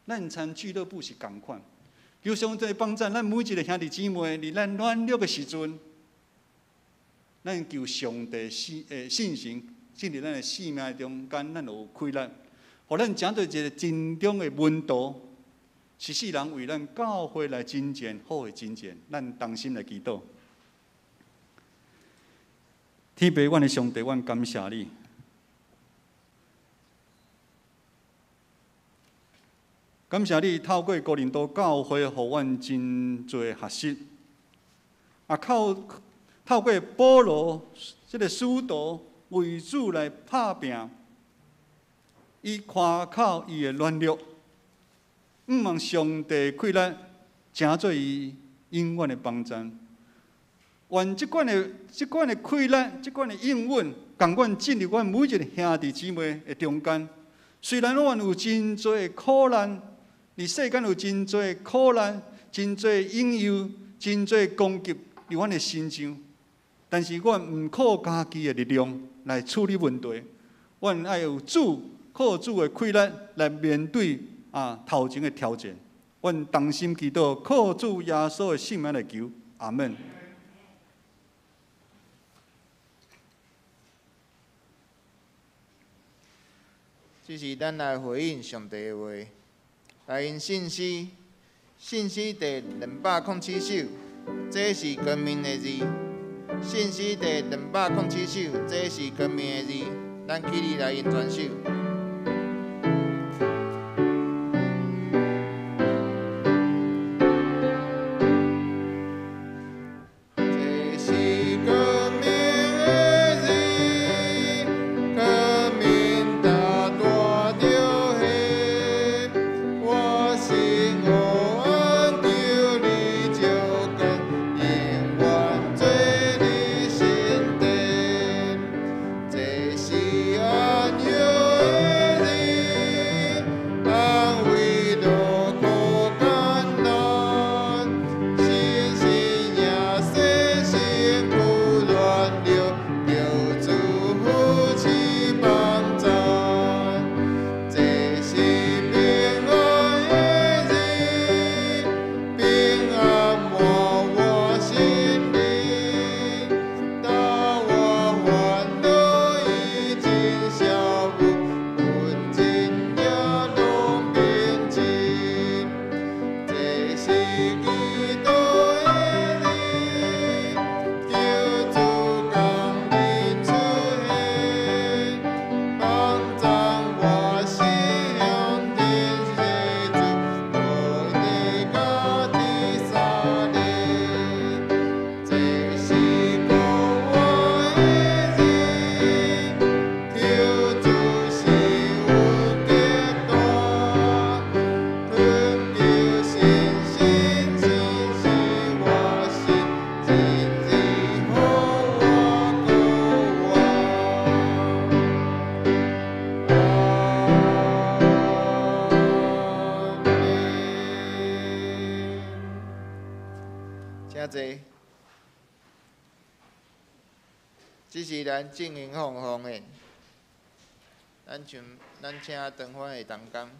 咱參俱樂部是仝款。求上帝幫助咱每一个兄弟姊妹，佇咱軟弱的時陣，咱求上帝信心進入咱的生命中間，咱有氣力，予咱成做一个真正的門徒，是世人為咱教會來征戰，好的征戰，咱同心來祈禱。天父，阮的上帝，阮感謝你。感謝你透過哥林多教會，予阮真濟學習。啊，透過保羅這个使徒為主來拍拚，伊誇口伊的軟弱，向望上帝氣力，成做伊永遠的幫贊。願這款的氣力，這款的應允，仝款進入阮每一个兄弟姊妹的中間。雖然阮有真濟苦難，佇世間有真濟苦難、真濟引誘、真濟攻擊佇阮的身上，但是阮毋靠家己的力量來處理問題，阮愛有主，靠主的氣力來面對頭前的挑戰。阮同心祈禱，靠主耶穌的聖名來求，阿門。這是咱來回應上帝的話，來用信詩，信詩第207首，這是光明的字。信詩第207首，這是光明的字。咱起立來用全首。這是光明的日，坐。这是咱进行奉献的，咱像咱请长翻的同工。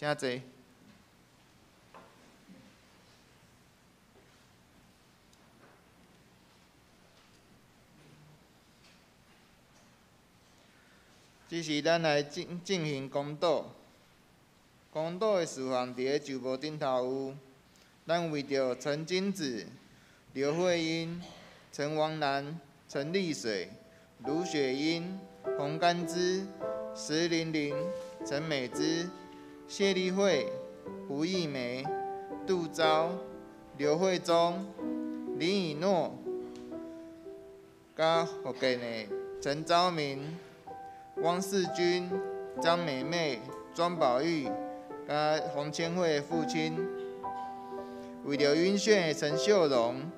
请坐。这时，咱来进行公祷。公祷的事项伫咧周报顶头有。咱为著陈金子、刘慧英、陈王兰、陈丽水、卢雪英、洪甘之、石玲玲、陈美芝、谢丽慧、胡义梅、杜昭、刘慧忠、林以诺，佮福建的陈昭明、汪世军、张美妹、庄宝玉，佮洪千惠的父亲，为著晕眩的陈秀荣，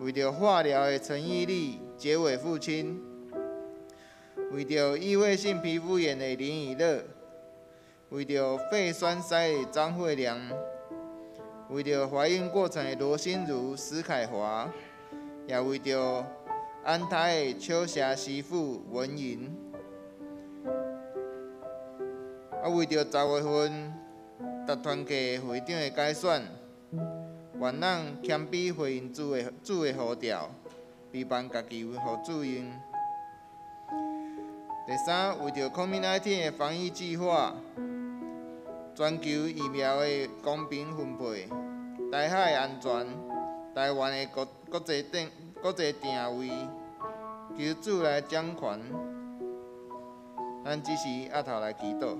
为著化疗的陈义利结尾父亲，为著异位性皮肤炎的林以乐，为著肺栓塞的张惠良，为著怀孕过程的罗心如、石凯华，也为著安胎的秋霞媳妇文莹，为著10月份达团契会长的改选，愿咱谦卑回应主的呼召，备办家己予主用。第三，为著 COVID-19 的防疫计划，全球疫苗的公平分配，台海安全，台湾的国际定位，求主来掌权。咱这时额头来祈祷。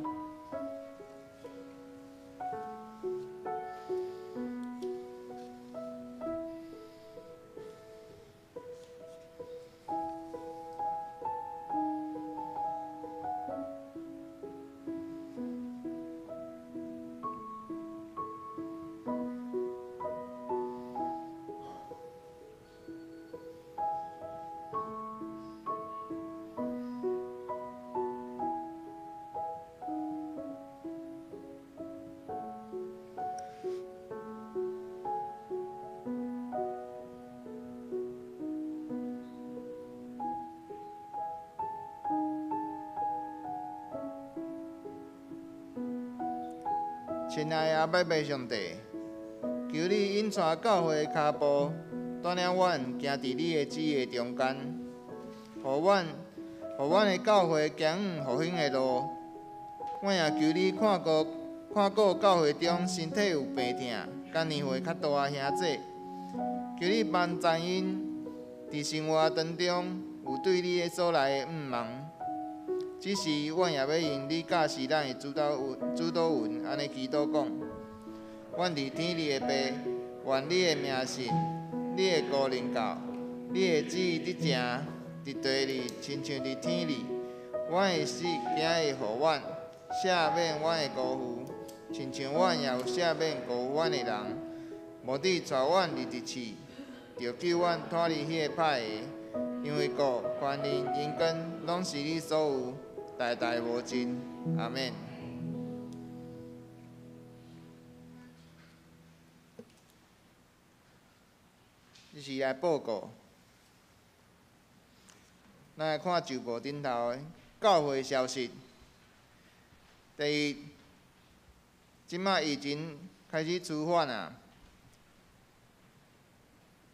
親愛的阿爸父上帝，求你引帶教會的跤步，帶領阮行佇你的旨意中間，予阮的教會行往復興的路。我也求你看顧看顧教會中身體有病痛、佮年歲較大的兄姊，求你幫助𪜶佇生活當中有對你的所來的向望。只是阮也欲用你教示咱的主禱文按呢祈禱講：阮佇天裡的父，願你的名聖，你的國臨到，你的旨意佇成，佇地裡親像佇天裡。阮的食今日予阮，赦免阮的辜負，親像阮也有赦免辜負阮的人。無得帶阮入佇試，著救阮脫離彼个歹的，因為國、權力、榮光，攏是你所有，代代無盡。阿們。這是來報告，咱來看舊報頂頭的教會消息。第一，這擺疫情開始趨緩啊，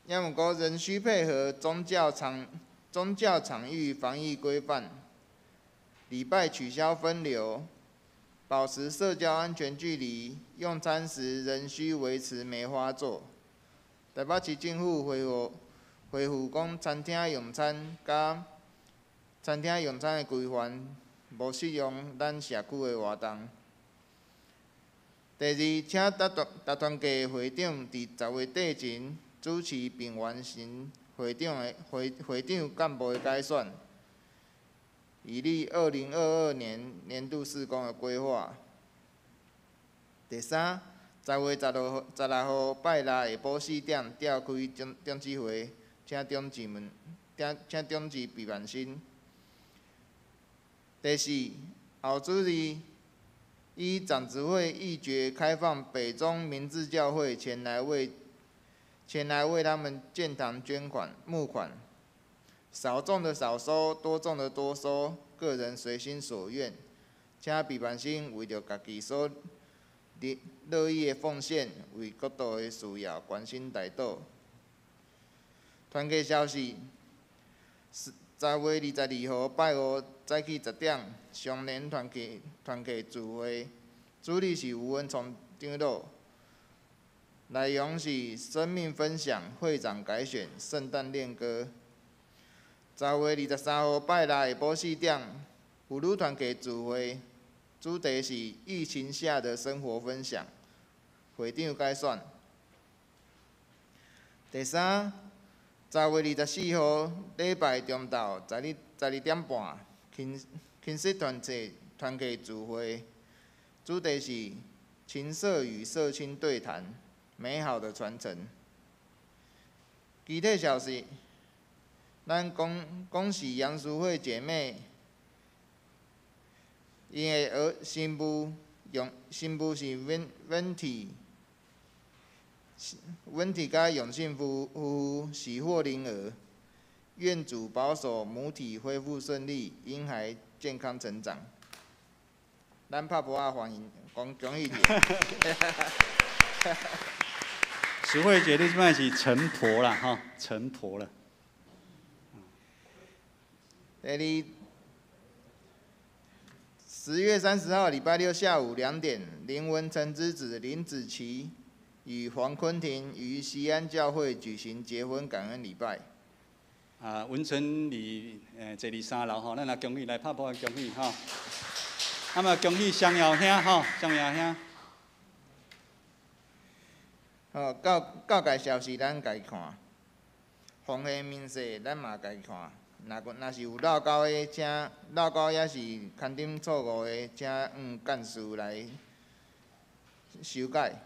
抑毋過仍需配合宗教場域防疫規範，禮拜取消分流，保持社交安全距離，用餐時仍需維持梅花座。台北市政府回復講，餐廳用餐佮餐廳用餐的規範，無適用咱社區的活動。第二，請逐團契會長佇10月底前主持並完成會長幹部的改選，以利2022年年度事工的規劃。第三，10月16號拜六下晡4點召開長執會，請長執畢萬新。第四，後主日依長執會議決開放北中明治教會前來為他們建堂捐款募款，少種的少收，多種的多收，個人隨心所願。請畢萬新為著家己所樂意的奉獻，為國度的需要關心代禱。團契消息：10月22號拜五早起10點，上年團契聚會，主理是吳文聰長老，內容是生命分享、會長改選、聖誕戀歌。10月23號拜六下晡4點，婦女團契聚會，主題是疫情下的生活分享，會長改選。第三，10月24號禮拜中晝12點半，勤實團契聚會，主題是琴社與社青對談，美好的傳承。其他消息，咱恭喜楊淑慧姐妹，𪜶的兒新婦楊新婦是溫體佮永信夫婦喜獲麟兒，願主保守母體恢復順利，嬰孩健康成長。咱拍噗仔歡迎，講恭喜者。淑慧姐，你這擺是成婆啦，哈，成婆了。第二，10月30號禮拜六下午2點，林文成之子林子琪與黃坤婷於西安教會舉行結婚感恩禮拜。啊，文成坐佇三樓吼，咱來恭喜來拍噗仔恭喜吼。啊嘛，恭喜雙耀兄吼，雙耀兄。好，教界消息咱家己看，奉獻明細咱嘛家己看。若是有漏勾的，請漏勾抑是勘定錯誤的，請向幹事來修改。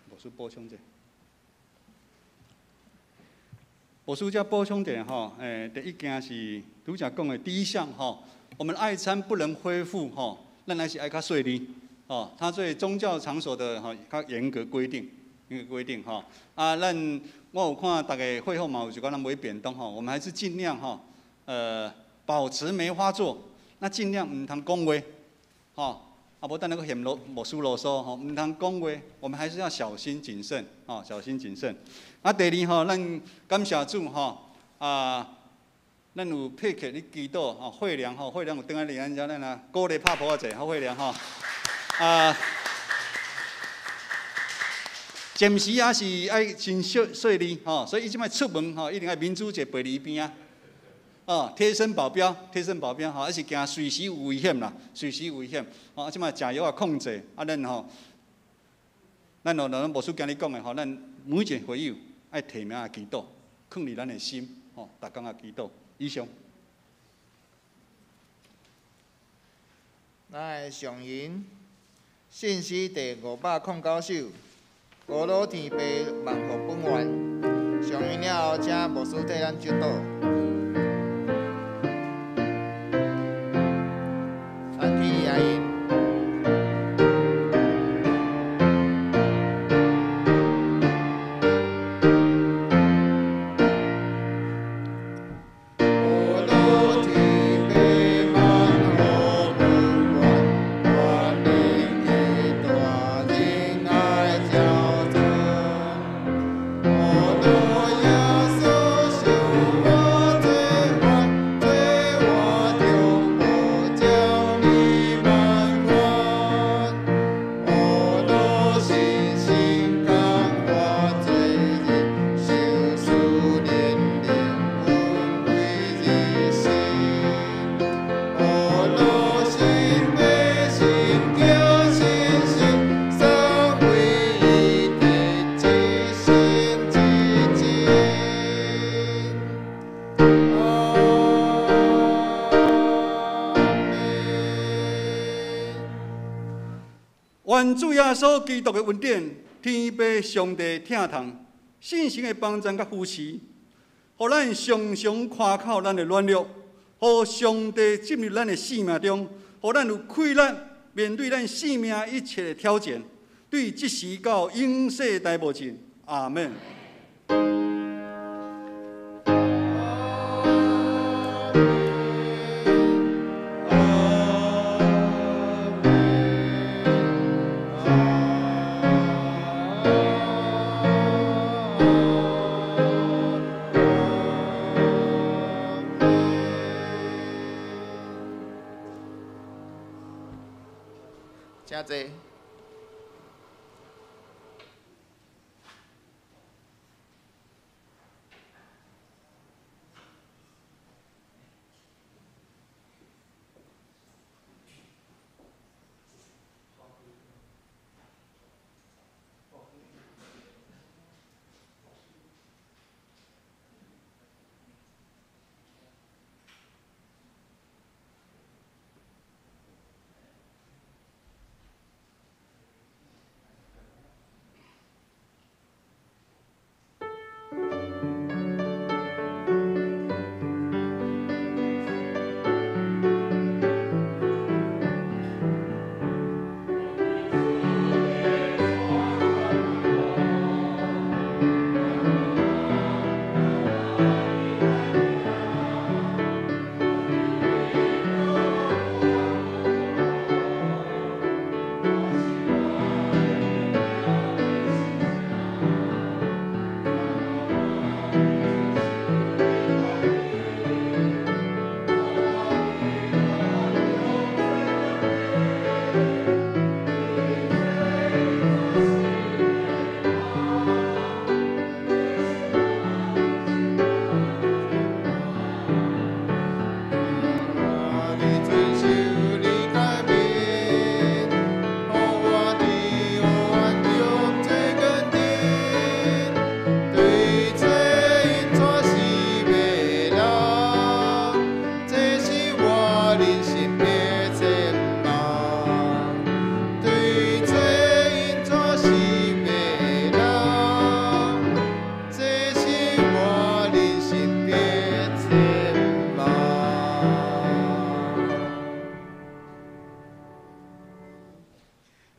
牧師補充者。牧師遮補充者吼，第一件是拄才講的第一項吼，我們愛餐不能恢復吼，咱還是愛較細膩吼，他對宗教場所的吼較嚴格規定，嚴格規定吼。啊，咱我有看逐家會後嘛有一寡人買便當吼，我們還是盡量吼，保持梅花座，那盡量毋通講話，吼。啊，無等下閣嫌羅牧師囉嗦吼，毋通講話，我們還是要小心謹慎，吼，小心謹慎。啊，第二吼，咱感謝主吼，啊，咱有配合咧祈禱吼，惠良吼，惠良有轉來來咱遮，咱啊鼓勵拍噗仔者，好惠良吼，啊，暫時也是愛真小細膩吼，所以伊這擺出門吼，一定愛民主姐陪佇伊邊仔。哦，貼身保鏢，貼身保鏢吼，還是驚隨時有危險啦，隨時有危險。吼，這擺食藥啊控制，啊，咱吼，咱哦，咱牧師今日講的吼，咱每一個會友愛提名來祈禱，囥佇咱的心，吼，逐工來祈禱。以上。咱的上吟信詩第509首，歌魯天父萬福本願。上吟了後，請牧師替咱祝禱。愿主耶穌基督的恩典、天父上帝疼痛、聖神的幫贊佮扶持，予咱常常誇口咱的軟弱，予上帝進入咱的生命中，予咱有氣力面對咱生命一切的挑戰，對這時到永世代無盡。阿們。請坐。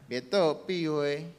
灭岛闭会，